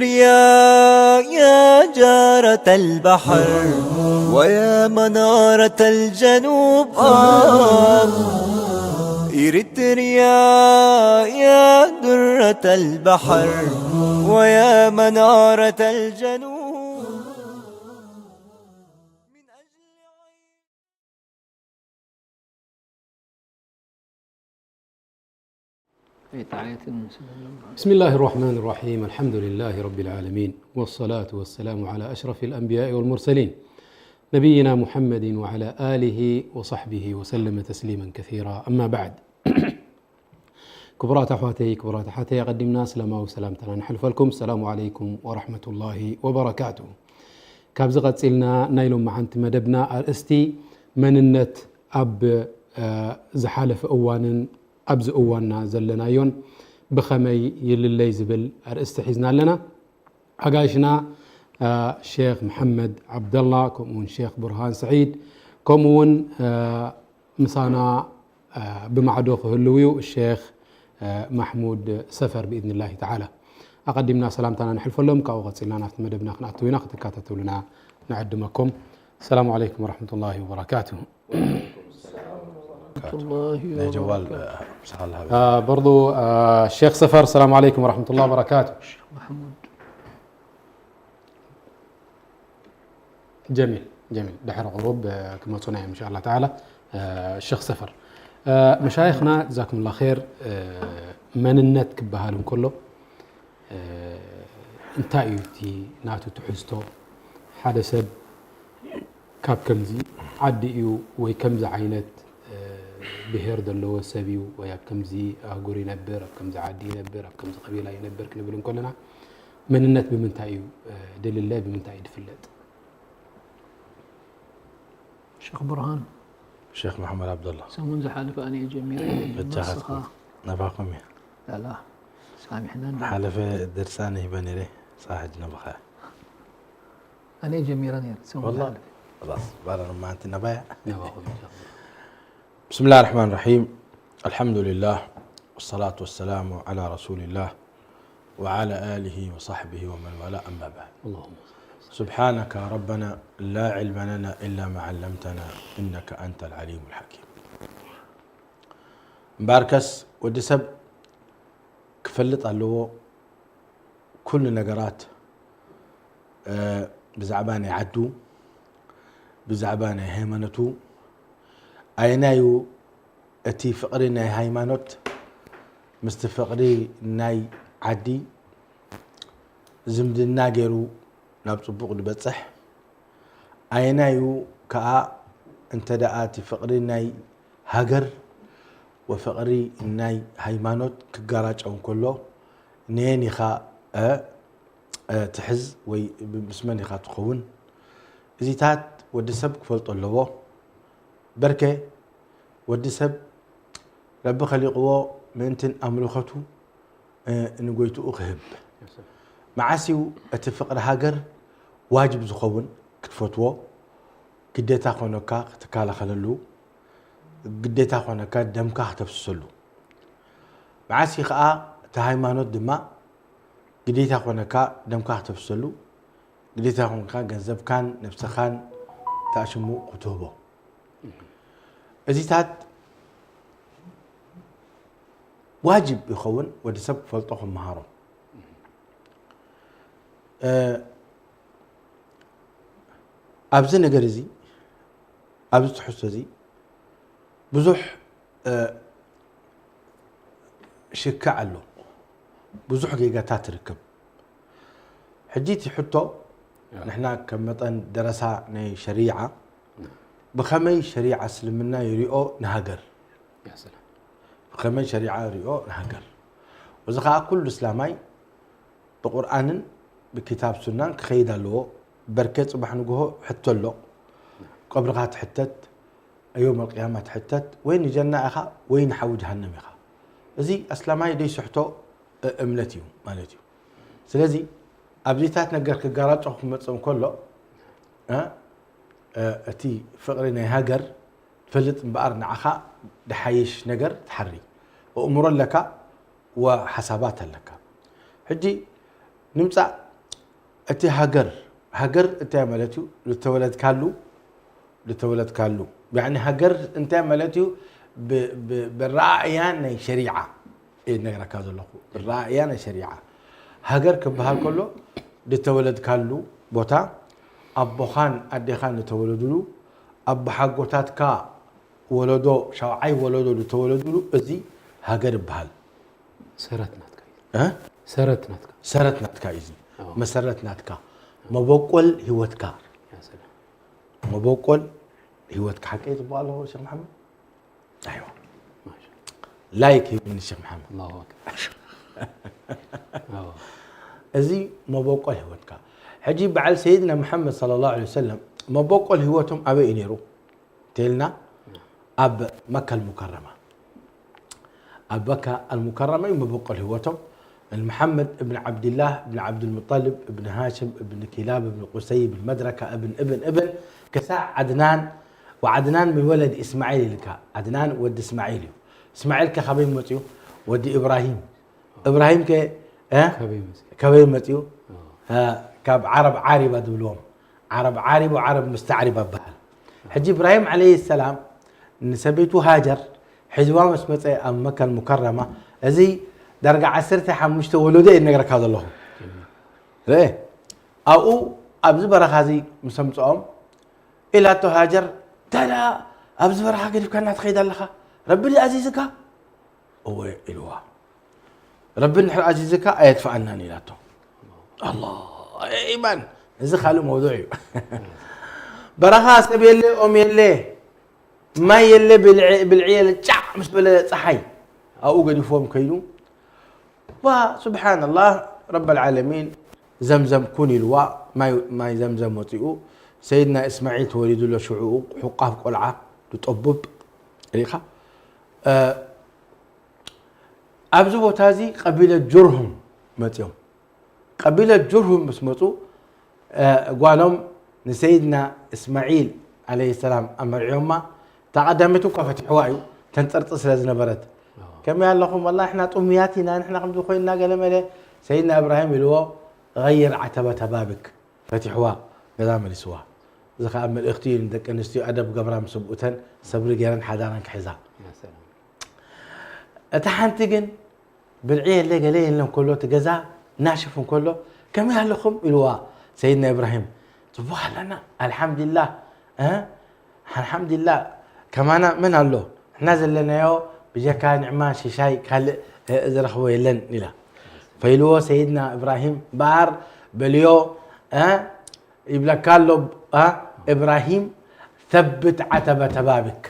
يا يا جارة البحر ويا منارة الجنوب، آه. إريتريا يا درة البحر ويا منارة الجنوب. بسم الله الرحمن الرحيم. الحمد لله رب العالمين، والصلاة والسلام على أشرف الأنبياء والمرسلين، نبينا محمد وعلى آله وصحبه وسلم تسليما كثيرا. أما بعد. ክቡራት ኣሕዋተይ፣ ክቡራት ኣሓተይ፣ ኣቐዲምና ሰላማዊ ሰላምታና ንሕልፈልኩም። ሰላሙ ዓለይኩም ወራሕመቱላሂ ወበረካቱ። ካብዚ ቀጺልና ናይ ሎማዓንቲ መደብና ኣርእስቲ መንነት ኣብ ዝሓለፈ እዋንን ኣብዚ እዋንና ዘለናዮን ብኸመይ ይልለይ ዝብል ኣርእስቲ ሒዝና ኣለና። ኣጋይሽና ሼክ መሓመድ ዓብደላ፣ ከምኡውን ሼክ ቡርሃን ስዒድ፣ ከምኡውን ምሳና ብማዕዶ ክህልው እዩ ሼክ ማሕሙድ ሰፈር ብኢዝኒላሂ ተዓላ። ኣቐዲምና ሰላምታና ንሕልፈሎም፣ ካብኡ ቀጺልና ናብቲ መደብና ክንኣትው ኢና፣ ክትከታተሉና ንዕድመኩም። ሰላሙ ዓለይኩም ወረሕመቱላሂ ወበረካቱ። ናይ ጀዋል ምሳኻ ኣለሃበ በርዱ ሼክ ሰፈር ሰላሙ ዓለይኩም ወረሕመቱላሂ ወበረካቱ። ማሕሙድ ጀሚል ጀሚል ድሕሪ ቁሩብ ክመፁና እዮም እንሻላ ተዓላ። ሸክ ሰፈር መሻይኽና ጀዛኩምላ ር መንነት ክበሃል እንከሎ እንታይ እዩ እቲ ናቱ ትሕዝቶ? ሓደ ሰብ ካብ ከምዚ ዓዲ እዩ ወይ ከምዚ ዓይነት ብሄር ዘለዎ ሰብ እዩ ወይ ኣብ ከምዚ ኣህጉር ይነብር፣ ኣብ ከምዚ ዓዲ ይነብር፣ ኣብ ከምዚ ቀቢላ ይነብር ክንብል እንከለና መንነት ብምንታይ እዩ ድልለ፣ ብምንታይ እዩ ድፍለጥ? ሸኽ ብርሃን ሸኽ መሓመድ ዓብደላ ሰሙን ዝሓለፈ ኣነ እየ ጀሚረ። ንስኻ በጃኻትኩም ናባኹም እየ ላላ ሳሚሕና እንዶ ሓለፈ ደርሳ ነሂበ ነይረ። ንስኻ ሕጂ ናባኻ ኣነ እየ ጀሚረ ነይረ ሰሙን ወላ ዝሓለፈ خلاص ባላ ማንቲ ናባያ ናባኹም ኢንሻኣላህ። بسم الله الرحمن الرحيم الحمد لله والصلاة والسلام على رسول الله وعلى آله وصحبه ومن والاه أما بعد اللهم سبحانك ربنا لا علم لنا إلا ما علمتنا إنك أنت العليم الحكيم እምበኣርከስ ወዲ ሰብ ክፈልጥ ኣለዎ ኩሉ ነገራት ብዛዕባ ናይ ዓዱ ብዛዕባ ናይ ሃይማኖቱ ኣየናዩ እቲ ፍቕሪ ናይ ሃይማኖት ምስቲ ፍቕሪ ናይ ዓዲ ዝምድና ገይሩ ናብ ፅቡቕ ዝበፅሕ ኣየናዩ ከዓ እንተ ደኣ እቲ ፍቕሪ ናይ ሃገር ወፍቕሪ ናይ ሃይማኖት ክጋራጨው እንከሎ ነየን ኢኻ ትሕዝ ወይ ምስ መን ኢኻ ትኸውን? እዚታት ወዲ ሰብ ክፈልጦ ኣለዎ። በርከ ወዲ ሰብ ረቢ ኸሊቕዎ ምእንትን ኣምልኸቱ ንጎይትኡ ክህብ መዓስ እዩ እቲ ፍቕሪ ሃገር ዋጅብ ዝኸውን ክትፈትዎ ግዴታ ኮነካ ክትከላኸለሉ ግዴታ ኮነካ ደምካ ክተፍስሰሉ መዓስ እዩ ከዓ እቲ ሃይማኖት ድማ ግዴታ ኮነካ ደምካ ክተፍስሰሉ ግዴታ ኮንካ ገንዘብካን ነብስኻን ተኣሽሙ ክትህቦ እዚታት ዋጅብ ይኸውን ወዲ ሰብ ክፈልጦ ክመሃሮ ኣብዚ ነገር እዚ ኣብዚ ትሕዝቶ እዚ ብዙሕ ሽክዕ ኣሎ ብዙሕ ጌጋታት ትርከብ ሕጂ እቲ ሕቶ ንሕና ከም መጠን ደረሳ ናይ ሸሪዓ ብኸመይ ሸሪዓ እስልምና ይሪኦ ንሃገር ብኸመይ ሸሪዓ ይሪኦ ንሃገር እዚ ከዓ ኩሉ እስላማይ ብቁርኣንን ብኪታብ ሱናን ክኸይድ ኣለዎ በርከ ፅባሕ ንግሆ ሕቶ ኣሎ ቀብርኻ ትሕተት ኣዮም ኣልቅያማ ትሕተት ወይ ንጀና ኢኻ ወይ ንሓዊ ጀሃነም ኢኻ እዚ ኣስላማይ ደይስሕቶ እምነት እዩ ማለት እዩ ስለዚ ኣብዚታት ነገር ክጋራጮ ክመፅእ እንከሎ እቲ ፍቕሪ ናይ ሃገር ትፈልጥ እምበኣር ንዓኻ ድሓይሽ ነገር ትሓሪ ኣእምሮ ኣለካ ወሓሳባት ኣለካ ሕጂ ንምፃእ እቲ ሃገር፣ ሃገር እንታይ ማለት እዩ? ዝተወለድካሉ፣ ዝተወለድካሉ። ያኒ ሃገር እንታይ ማለት እዩ? ብ-፣ ብ-፣ ብረኣእያ ናይ ሸሪዓ እየ ዝነግረካ ዘለኹ። ብረኣእያ ናይ ሸሪዓ። ሃገር ክበሃል ከሎ፣ ዝተወለድካሉ ቦታ፣ ኣቦኻን ኣዴኻን ዝተወለዱሉ፣ ኣቦሓጎታትካ ወለዶ፣ ሻውዓይ ወለዶ ዝተወለዱሉ፣ እዚ ሃገር ይበሃል። ሰረት ናትካ እዩ። እ? ሰረት ናትካ። ሰረት ናትካ እዩ እዚ። ኣዎ። መሰረት ናትካ። መበቆል ህይወትካ። ያ ሰላም። መበቆል ህይወትካ። ሓቀይ ጽቡቕ ኣለኹ ሸኽ መሓመድ? ኣይዋ። ማሻ። ላይክ ሂብኒ ሸኽ መሓመድ። ኣላሁ ኣክበር። ኣዎ። እዚ መበቆል ህይወትካ። ሕጂ በዓል ሰይድና መሓመድ ሰለላሁ ዐለይሂ ወሰለም መበቆል ህይወቶም ኣበይ እዩ ነይሩ? ተልና ኣብ መካ ኣልሙከረማ። ኣብ መካ ኣልሙከረማ እዩ መበቆል ህይወቶም። ንመሓመድ እብን ዓብድላህ እብን ዓብዱልሙጠልብ እብን ሃሽም እብን ኪላብ እብን ቁሰይ እብን መድረካ እብን እብን እብን ክሳዕ ዓድናን፣ ወዓድናን ምን ወለድ እስማዒል ኢልካ፣ ዓድናን ወዲ እስማዒል እዩ። እስማዒል ከ ካበይ መፅኡ? ወዲ እብራሂም። እብራሂም ከ፣ እ? ካበይ መፅኡ? ካበይ መፅኡ? እ፣ ካብ ዓረብ ዓሪባ ዝብልዎም። ዓረብ ዓሪብ ወዓረብ ሙስተዕሪብ ኣበሃል። ሕጂ እብራሂም ዓለይሂ ሰላም ንሰበይቱ ሃጀር ሒዝዋ ምስ መፀ ኣብ መካ ሙከረማ፣ እዚ ዳርጋ ዓሰርተ ሓሙሽተ ወለዶ እየ ዝነግረካ ዘለኹ። ርእ፣ ኣብኡ ኣብዚ በረኻ እዚ ምስ ኣምፅኦም ኢላቶ ሃጀር፣ "እንታይ ደኣ ኣብዚ በረኻ ገዲፍካና ትኸይድ ኣለኻ? ረቢ ድዩ ኣዚዝካ?" "እወ" ኢልዋ። "ረቢ እንድሕር ኣዚዝካ ኣየጥፍኣናን" ኢላቶ። ኣላ፣ ኢማን፣ እዚ ካልእ መውዱዕ እዩ። በረኻ ሰብ የለ፣ ኦም የለ፣ ማይ የለ፣ ብልዒ፣ ብልዒ የለ፣ ጫዕ ምስ በለ ጸሓይ ኣብኡ ገዲፍዎም ከይዱ። ዋ፣ ሱብሓነላህ፣ ረበል ዓለሚን፣ ዘምዘም ኩን ኢልዋ፣ ማይ፣ ማይ ዘምዘም ወጺኡ። ሰይድና እስማዒል ተወሊዱ ኣሎ ሽዑኡ፣ ሑቃፍ ቆልዓ፣ ዝጠቡብ፣ ርኢኻ? እ፣ ኣብዚ ቦታ እዚ ቀቢለት ጁርሁም መጺኦም። ቀቢለት ጁርሁም ምስ መጹ፣ እ፣ ጓሎም ንሰይድና እስማዒል ዓለይሂ ሰላም ኣመርዕዮማ። እታ ቀዳመይቲ እኳ ፈቲሕዋ እዩ፣ ተንጸርጽ ስለ ዝነበረት። ኣዎ። "ከመይ ኣለኹም? ወላሂ ንሕና ጥሙያት ኢና፣ ንሕና ከምዚ ኮይንና" ገለ መለ። ሰይድና እብራሂም ኢልዎ፣ "غير عتبة بابك." ፈቲሕዋ፣ ገዛ መሊስዋ። እዚ ኸኣ መልእኽቲ እዩ ንደቂ ኣንስትዮ፣ ኣደብ ገብራ ምስ ሰብኡተን ሰብሪ ገይረን ሓዳረን ክሕዛ። ያ ሰላም። እታ ሓንቲ ግን ብልዒ የለ ገለ የለን ከሎ፣ እቲ ገዛ ናሽፍ እንከሎ፣ "ከመይ ኣለኹም?" ኢልዋ ሰይድና እብራሂም። "ጽቡቕ ኣለና፣ ኣልሓምዱሊላህ፣ እ? ኣልሓምዱሊላህ፣ ከማና መን ኣሎ? ንሕና ዘለናዮ ብጀካ ኒዕማ ሽሻይ ካልእ፣ እ፣ ዝረኽቦ የለን" ኢላ። ፈኢልዎ ሰይድና እብራሂም፣ "እምበኣር በልዮ፣ እ?" ይብለካ ኣሎ፣ እ? እብራሂም፣ "ثبت عتبة بابك."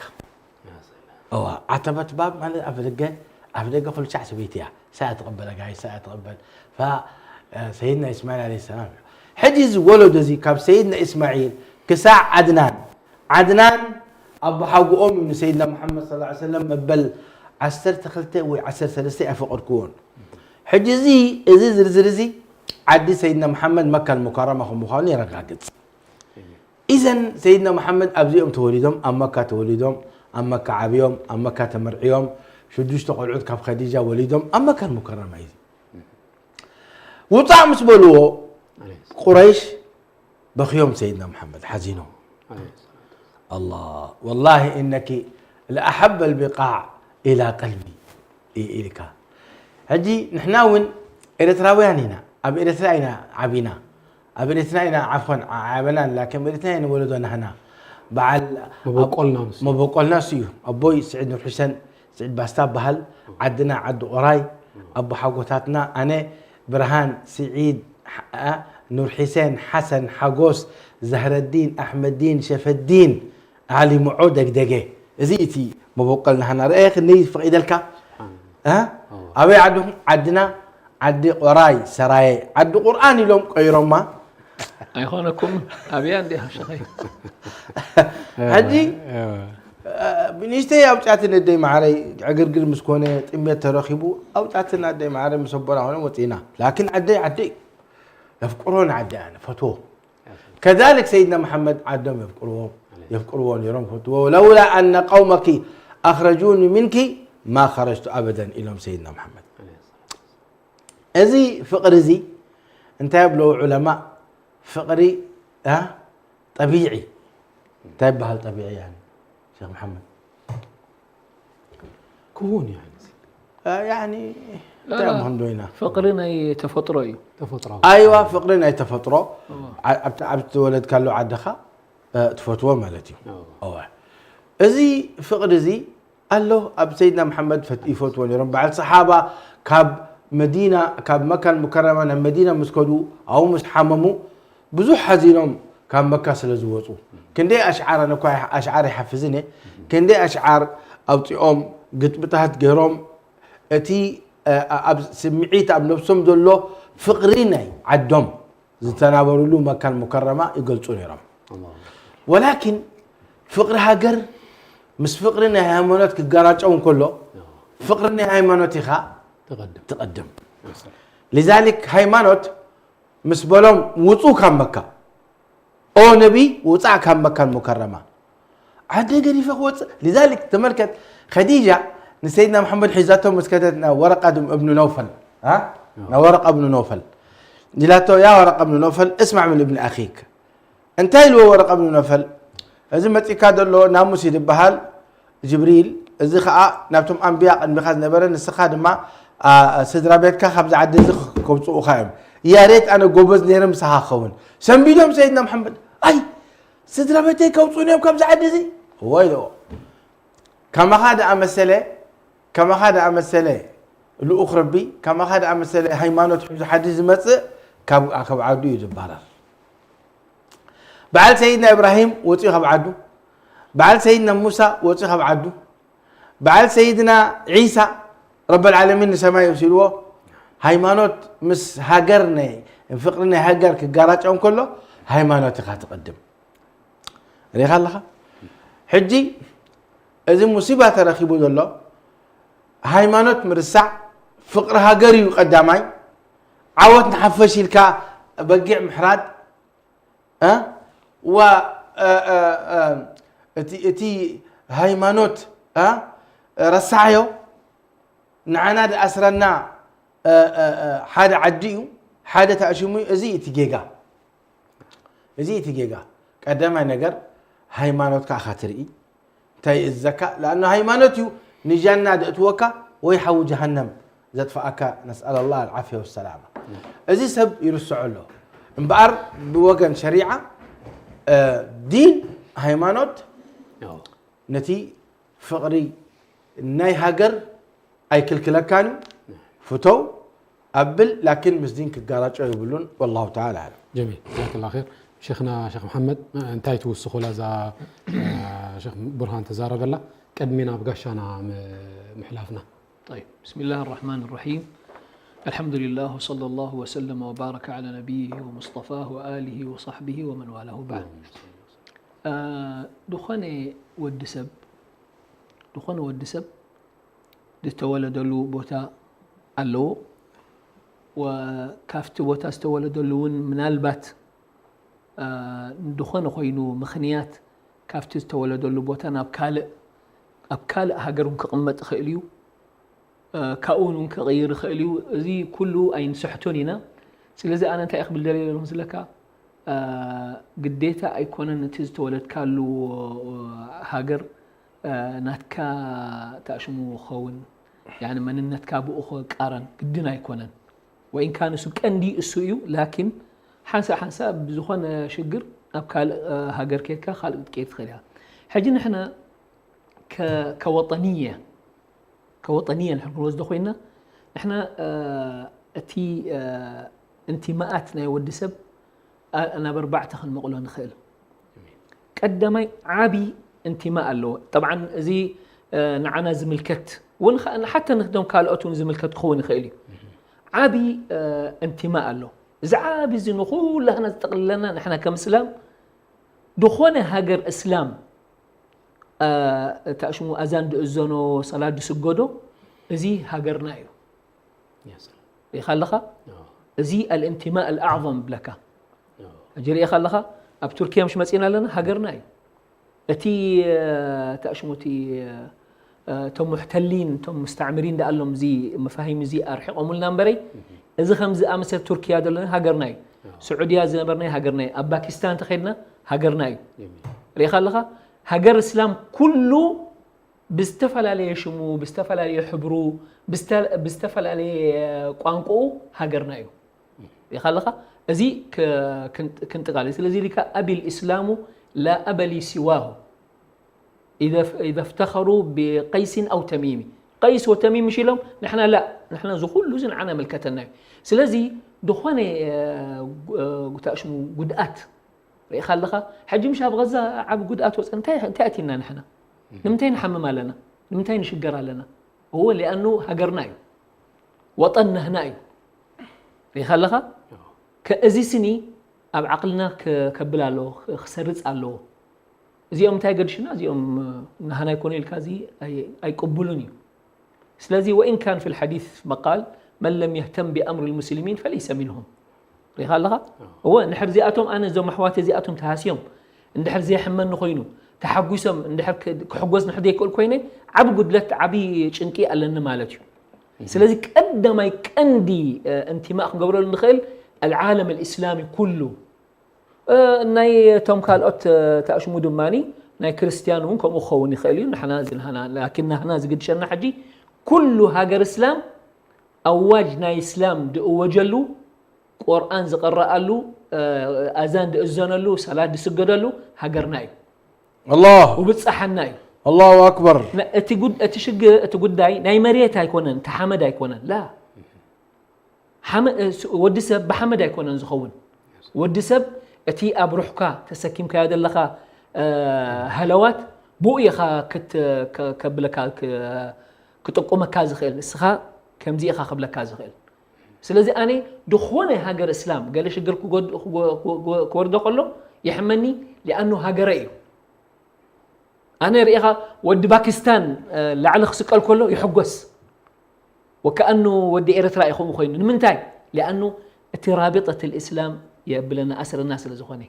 እዋ፣ ዓተበት ባብ ማለት ኣፍ ደገ፣ ኣፍ ደገ ኩሉ ሻዕ ሰበይቲ እያ። ሳያ ትቕበል፣ ኣጋይሽ ሳያ ትቕበል። ፈ-፣ እ፣ ሰይድና እስማዒል ዓለይሂ ሰላም እዩ። ሕጂ እዚ ወለዶ እዚ ካብ ሰይድና እስማዒል ክሳዕ ዓድናን፣ ዓድናን ኣቦሓጎኦም እዩ ንሰይድና መሓመድ ሰለላሁ ዐለይሂ ወሰለም መበል ዓሰርተ ክልተ ወይ ዓሰርተ ሰለስተ ኣፈቐድክዎን። ሕጂ እዚ፣ እዚ ዝርዝር እዚ ዓዲ ሰይድና መሓመድ መካ ኣልሙከረማ ከም ምዃኑ የረጋግጽ። ኢዘን ሰይድና መሓመድ ኣብዚኦም ተወሊዶም፣ ኣብ መካ ተወሊዶም፣ ኣብ መካ ዓብዮም፣ ኣብ መካ ተመርዕዮም፣ ሽዱሽተ ቆልዑት ካብ ኸዲጃ ወሊዶም፣ ኣብ መካ ኣልሙከረማ እዩ። ውጻእ ምስ በልዎ፣ ቁረይሽ በኽዮም ሰይድና መሓመድ፣ ሓዚኖም። ኣላህ፣ "ወላሂ ኢነኪ ለኣሐበ ልቢቃዕ ኢላ ቀልቢ" ኢ-፣ ኢልካ። ሕጂ ንሕና እውን ኤርትራውያን ኢና፣ ኣብ ኤርትራ ኢና ዓቢና። ኣብ ኤርትራ ኢና፣ ዓፈን፣ ዓ-፣ ዓበናን፣ ላኪን ኤርትራ ኢና ወለዶ ናህና። በዓል መበቆልና ንሱ። መበቆልና ንሱ እዩ። ኣቦይ ስዒድ ኑር ሑሰን፣ ስዒድ ባስታ በሃል፣ ዓድና ዓዲ ኦራይ፣ ኣቦሓጎታትና፣ ኣነ፣ ብርሃን፣ ስዒድ፣ ሓ-፣ ኣ፣ ኑር ሒሴን፣ ሓሰን፣ ሓጎስ፣ ዛህረዲን፣ ኣሕመዲን፣ ሸፈዲን፣ ዓሊ ምዖ፣ ደግደገ። እዚ እቲ መበቆል ናህና። ርኣየ ክንደይ ፈቒደልካ? እ? ኣዎ። ኣበይ ዓድኹም? ዓድና ዓዲ ቆራይ፣ ሰራየ፣ ዓዲ ቁርኣን ኢሎም ቀይሮማ። ኣይኾነኩም ኣብያ እንዲያ ሸኸይ። ሕጂ፣ ኣዎ። እ፣ ብንእሽተይ ኣውፅኣትኒ ኣደይ ማዕረይ፣ ዕግርግር ምስ ኮነ፣ ጥሜት ተረኺቡ፣ ኣውፅኣትኒ ኣደይ ማዕረይ፣ ምስ ኣቦና ኾነ ወፂና። ላኪን ዓደይ ዓደይ፣ የፍቅሮ ንዓደይ ኣነ፣ ፈትዎ። ከዛሊክ ሰይድና መሓመድ ዓዶም የፍቅርዎ፣ የፍቅርዎ ነይሮም፣ ፈትዎ። "ለውላ ኣነ ቀውመኪ ኣኽረጁኒ ሚንኪ ማ ኸረጅቱ ኣበደን" ኢሎም ሰይድና መሓመድ። እዚ ፍቕሪ እዚ እንታይ ይብለዎ ዑለማ? ፍቕሪ እ ጠቢዒ እንታይ ይበሃል? ጠቢዒ ያኒ ሸኽ መሓመድ ክውን ያኒ ያኒ እንታይ ምኾን ዶ ኢና ፍቕሪ ናይ ተፈጥሮ እዩ። ተፈጥሮ ኣይዋ ፍቕሪ ናይ ተፈጥሮ ኣብ ዝተወለድካሉ ዓድኻ ትፈትዎ ማለት እዩ። እወ እዚ ፍቕሪ እዚ ኣሎ ኣብ ሰይድና መሓመድ ይፈትዎ ነይሮም። በዓል ሰሓባ ካብ መዲና ካብ መካ ሙከረማ ናብ መዲና ምስ ከዱ ኣብኡ ምስ ሓመሙ ብዙሕ ሓዚኖም ካብ መካ ስለ ዝወፁ ክንደይ ኣሽዓር ኣነ እኳ ኣሽዓር ይሓፍዝን እየ ክንደይ ኣሽዓር ኣውፂኦም ግጥምታት ገይሮም እቲ ኣብ ስምዒት ኣብ ነብሶም ዘሎ ፍቕሪ ናይ ዓዶም ዝተናበሩሉ መካን ሙከረማ ይገልፁ ነይሮም። ወላኪን ፍቕሪ ሃገር ምስ ፍቕሪ ናይ ሃይማኖት ክጋራጨው እንከሎ ፍቕሪ ናይ ሃይማኖት ኢኻ ትቐድም። ሊዛሊክ ሃይማኖት ምስ በሎም ውፁ ካብ መካ ኦ ነቢ ውፃእ ካብ መካን ሙከረማ ዓደ ገዲፈ ክወፅእ ሊዛሊክ ተመልከት ኸዲጃ ንሰይድና መሓመድ ሒዛቶ ምስ ከደት ናብ ወረቃ እብኑ ነውፈል ናብ ወረቃ እብኑ ነውፈል ኢላቶ ያ ወረቃ እብኑ ነውፈል እስማዕ ምን እብኒ ኣኺክ እንታይ ኢልዎ ወረቃ እብኑ ነውፈል እዚ መፂካ ዘሎ ናሙስ ይድበሃል ጅብሪል እዚ ከዓ ናብቶም ኣንብያ ቅድሚኻ ዝነበረ ንስኻ ድማ ስድራ ቤትካ ካብዚ ዓዲ እዚ ከውፅኡኻ እዮም ያሬት ኣነ ጎበዝ ነይረ ምሳኻ ክኸውን ሰንቢዶም ሰይድና መሓመድ ኣይ ስድራ ቤተይ ከውፅኡኒ እዮም ካብዚ ዓዲ እዚ እወ ኢልዎ ከማኻ ደኣ መሰለ ከማኻ ደኣ መሰለ ልኡኽ ረቢ ከማኻ ደኣ መሰለ ሃይማኖት ሒዙ ሓዲ ዝመፅእ ካብ ዓዱ እዩ ዝባረር በዓል ሰይድና እብራሂም ወፂኡ ካብ ዓዱ በዓል ሰይድና ሙሳ ወፂኡ ካብ ዓዱ በዓል ሰይድና ዒሳ ረበል ዓለሚን ንሰማይ ወሲድዎ ሃይማኖት ምስ ሃገር ናይ ፍቅሪ ናይ ሃገር ክጋራጨው እንከሎ ሃይማኖት ኢኻ ትቅድም ሪኻ ኣለኻ ሕጂ እዚ ሙሲባ ተረኪቡ ዘሎ ሃይማኖት ምርሳዕ ፍቅሪ ሃገር እዩ ቀዳማይ ዓወት ንሓፈሽ ኢልካ በጊዕ ምሕራድ እ ዋ እ እ እ እቲ እቲ ሃይማኖት እ ረሳዕዮ ንዓና ዝኣስረና እ እ እ ሓደ ዓዲ እዩ ሓደ ተኣሽሙ እዩ እዚ እቲ ጌጋ እዚ እቲ ጌጋ ቀዳማይ ነገር ሃይማኖትካ ኢኻ ትርኢ እንታይ ይእዝዘካ ለኣኑ ሃይማኖት እዩ ንጃና ዘእትወካ ወይ ሓዊ ጀሃነም ዘጥፍኣካ ነስኣል ኣላህ ኣልዓፍያ ወሰላማ እዚ ሰብ ይርስዖ ኣሎ እምበኣር ብወገን ሸሪዓ ዲን ሃይማኖት ነቲ ፍቕሪ ናይ ሃገር ኣይክልክለካን እዩ ፍተው ኣብል ላኪን ምስ ዲን ክጋራጮ የብሉን ወላሁ ተዓላ ኣለም ጀሚል ጀዛከላ ር ሸክና ሸክ መሓመድ እንታይ ትውስኹላ እዛ ሸክ ቡርሃን ተዛረበላ ቅድሚ ናብ ጋሻና ምሕላፍና طيب بسم الله الرحمن الرحيم الحمد لله وصلى الله وسلم وبارك على نبيه ومصطفاه وآله وصحبه ومن والاه وبعد ዝኾነ ወዲ ሰብ ዝኾነ ወዲ ሰብ ዝተወለደሉ ቦታ ኣለዎ ወካፍቲ ቦታ ዝተወለደሉ እውን ምናልባት ዝኾነ ኮይኑ ምኽንያት ካብቲ ዝተወለደሉ ቦታ ናብ ካልእ ኣብ ካልእ ሃገር እውን ክቕመጥ ይኽእል እዩ ካብኡ እውን ክቕይር ይኽእል እዩ እዚ ኩሉ ኣይንስሕቶን ኢና ስለዚ ኣነ እንታይ ክብል ደልየ ዘለኹ ስለካ ግዴታ ኣይኮነን እቲ ዝተወለድካሉ ሃገር ናትካ ተኣሽሙ ክኸውን መንነትካ ብኡ ክቃረን ግድን ኣይኮነን ወኢንካ ንሱ ቀንዲ እሱ እዩ ላኪን ሓንሳእ ሓንሳእ ብዝኾነ ሽግር ናብ ካልእ ሃገር ኬድካ ካልእ ክትቀይር ትኽእል ኢኻ ሕጂ ንሕና ከወጠንየ ከወጠንየ ንሕና ክንወስዶ ኮይና ንሕና እቲ እንቲማኣት ናይ ወዲ ሰብ ናብ ኣርባዕተ ክንመቕሎ ንኽእል ቀዳማይ ዓቢ እንቲማ ኣለዎ ጠብዓን እዚ ንዓና ዝምልከት እውን ሓተ ንክዶም ካልኦት እውን ዝምልከት ክኸውን ይኽእል እዩ ዓቢ እንቲማ ኣሎ እዚ ዓቢ እዚ ንኩላህና ዝጠቕልለና ንሕና ከም እስላም ዝኾነ ሃገር እስላም ተኣሽሙ ኣዛን ድእዘኖ ሰላት ድስገዶ እዚ ሃገርና እዩ ሪኢኻ ኣለኻ እዚ ኣልእንቲማእ ኣልኣዕظም ብለካ ሕጂ ሪኢኻ ኣለኻ ኣብ ቱርኪያ ምሽ መፂና ኣለና ሃገርና እዩ እቲ ተኣሽሙ እቲ እቶም ሙሕተሊን እቶም ሙስተዕምሪን ዳኣሎም እዚ መፋሂም እዚ ኣርሒቆምልና እምበረይ እዚ ከምዚ ኣመሰል ቱርኪያ ዘለና ሃገርና እዩ ስዑድያ ዝነበርናይ ሃገርና እዩ። ኣብ ፓኪስታን እንተኸድና ሃገርና እዩ። ርኢኻ ኣለኻ? ሃገር እስላም ኩሉ ብዝተፈላለየ ሽሙ፣ ብዝተፈላለየ ሕብሩ፣ ብዝተ-፣ ብዝተፈላለየ ቋንቋኡ ሃገርና እዩ። ርኢኻ ኣለኻ? እዚ ክ-፣ ክን-፣ ክንጥቃለ። ስለዚ ኢልካ ኣቢል ኢስላሙ ላ ኣበሊ ሲዋሁ። ኢዘ-፣ ኢዘ ፍተኸሩ ብቀይሲን ኣው ተሚሚ። ቀይስ ወተሚም ምሽ ኢሎም፣ ንሕና ላ፣ ንሕና እዚ ኩሉ እዚ ንዓና መልከተና እዩ። ስለዚ፣ ዝኾነ፣ እ፣ ጉ-፣ እ፣ ጉታ ሽሙ ጉድኣት ርኢኻ ኣለኻ? ሕጂ ምሽ ኣብ ገዛ ዓቢ ጉድኣት ወፀ፣ እንታይ፣ እንታይ ኣቲና ንሕና? ንምንታይ ንሓምም ኣለና? ንምንታይ ንሽገር ኣለና? እወ፣ ሊኣኑ ሃገርና እዩ። ወጠን ናህና እዩ። ርኢኻ ኣለኻ? ከ-፣ እዚ ስኒ ኣብ ዓቕልና ከ-፣ ከብል ኣለዎ፣ ከ-፣ ክሰርጽ ኣለዎ። እዚኦም እንታይ ገድሽና? እዚኦም፣ እ፣ ናህና ኣይኮኑ ኢልካ እዚ ኣይ-፣ ኣይቅቡሉን እዩ። ስለዚ፣ ወኢን ካን ፊል ሐዲስ መቃል፣ መን ለም የህተም ቢኣምሪ ልሙስሊሚን ፈለይሰ ሚንሁም። ርኢኻ ኣለኻ? እወ፣ እንድሕር እዚኣቶም፣ ኣነ እዞም ኣሕዋት እዚኣቶም ተሃስዮም፣ እንድሕር ዘይሕመኒ ኮይኑ፣ ተሓጒሶም፣ እንድሕር ክ-፣ ክሕጎስ እንድሕር ዘይክእል ኮይነ፣ ዓቢ ጉድለት፣ ዓቢ ጭንቂ ኣለኒ ማለት እዩ። ስለዚ ቀዳማይ ቀንዲ፣ እ፣ እንቲማእ ክንገብረሉ ንኽእል ኣልዓለም ኣልእስላሚ ኩሉ፣ እ፣ ናይ እቶም ካልኦት፣ እ፣ ተኣሽሙ ድማኒ ናይ ክርስትያን እውን ከምኡ ክኸውን ይኽእል እዩ። ንሕና እዚ ናህና፣ ላኪን ናህና ዝግድሸና ሕጂ ኩሉ ሃገር እስላም ኣዋጅ ናይ እስላም ዝእወጀሉ፣ ቁርኣን ዝቕረኣሉ፣ እ፣ ኣዛን ዝእዘነሉ፣ ሰላት ዝስገደሉ ሃገርና እዩ። ኣላህ ውብጻሓና እዩ። ኣላሁ ኣክበር ነ-፣ እቲ ጉድ-፣ እቲ ሽግር፣ እቲ ጉዳይ ናይ መሬት ኣይኮነን፣ እቲ ሓመድ ኣይኮነን። ላ። ሓመ-፣ እ፣ ስ-፣ ወዲ ሰብ ብሓመድ ኣይኮነን ዝኸውን። ወዲ ሰብ እቲ ኣብ ሩሕካ ተሰኪምካዮ ዘለኻ፣ እ፣ ሃለዋት ብኡ ኢኻ ክት-፣ ከ-፣ ከብለካ፣ ክ-፣ ክጥቁመካ ዝኽእል። ንስኻ ከምዚ ኢኻ ክብለካ ዝኽእል። ስለዚ ኣነ ዝኾነ ሃገር እስላም ገለ ሽግር ክጎድ-፣ ክጎ-፣ ክጎ-፣ ክወርዶ ከሎ የሕመኒ፣ ሊኣኑ ሃገረ እዩ። ኣነ ርኢኻ ወዲ ፓኪስታን፣ እ፣ ላዕሊ ክስቀል ከሎ ይሕጎስ። ወከኣኑ ወዲ ኤርትራ እዩ ከምኡ ኮይኑ። ንምንታይ? ሊኣኑ እቲ ራቢጠት ልእስላም የብለና፣ ኣስረና ስለ ዝኾነ።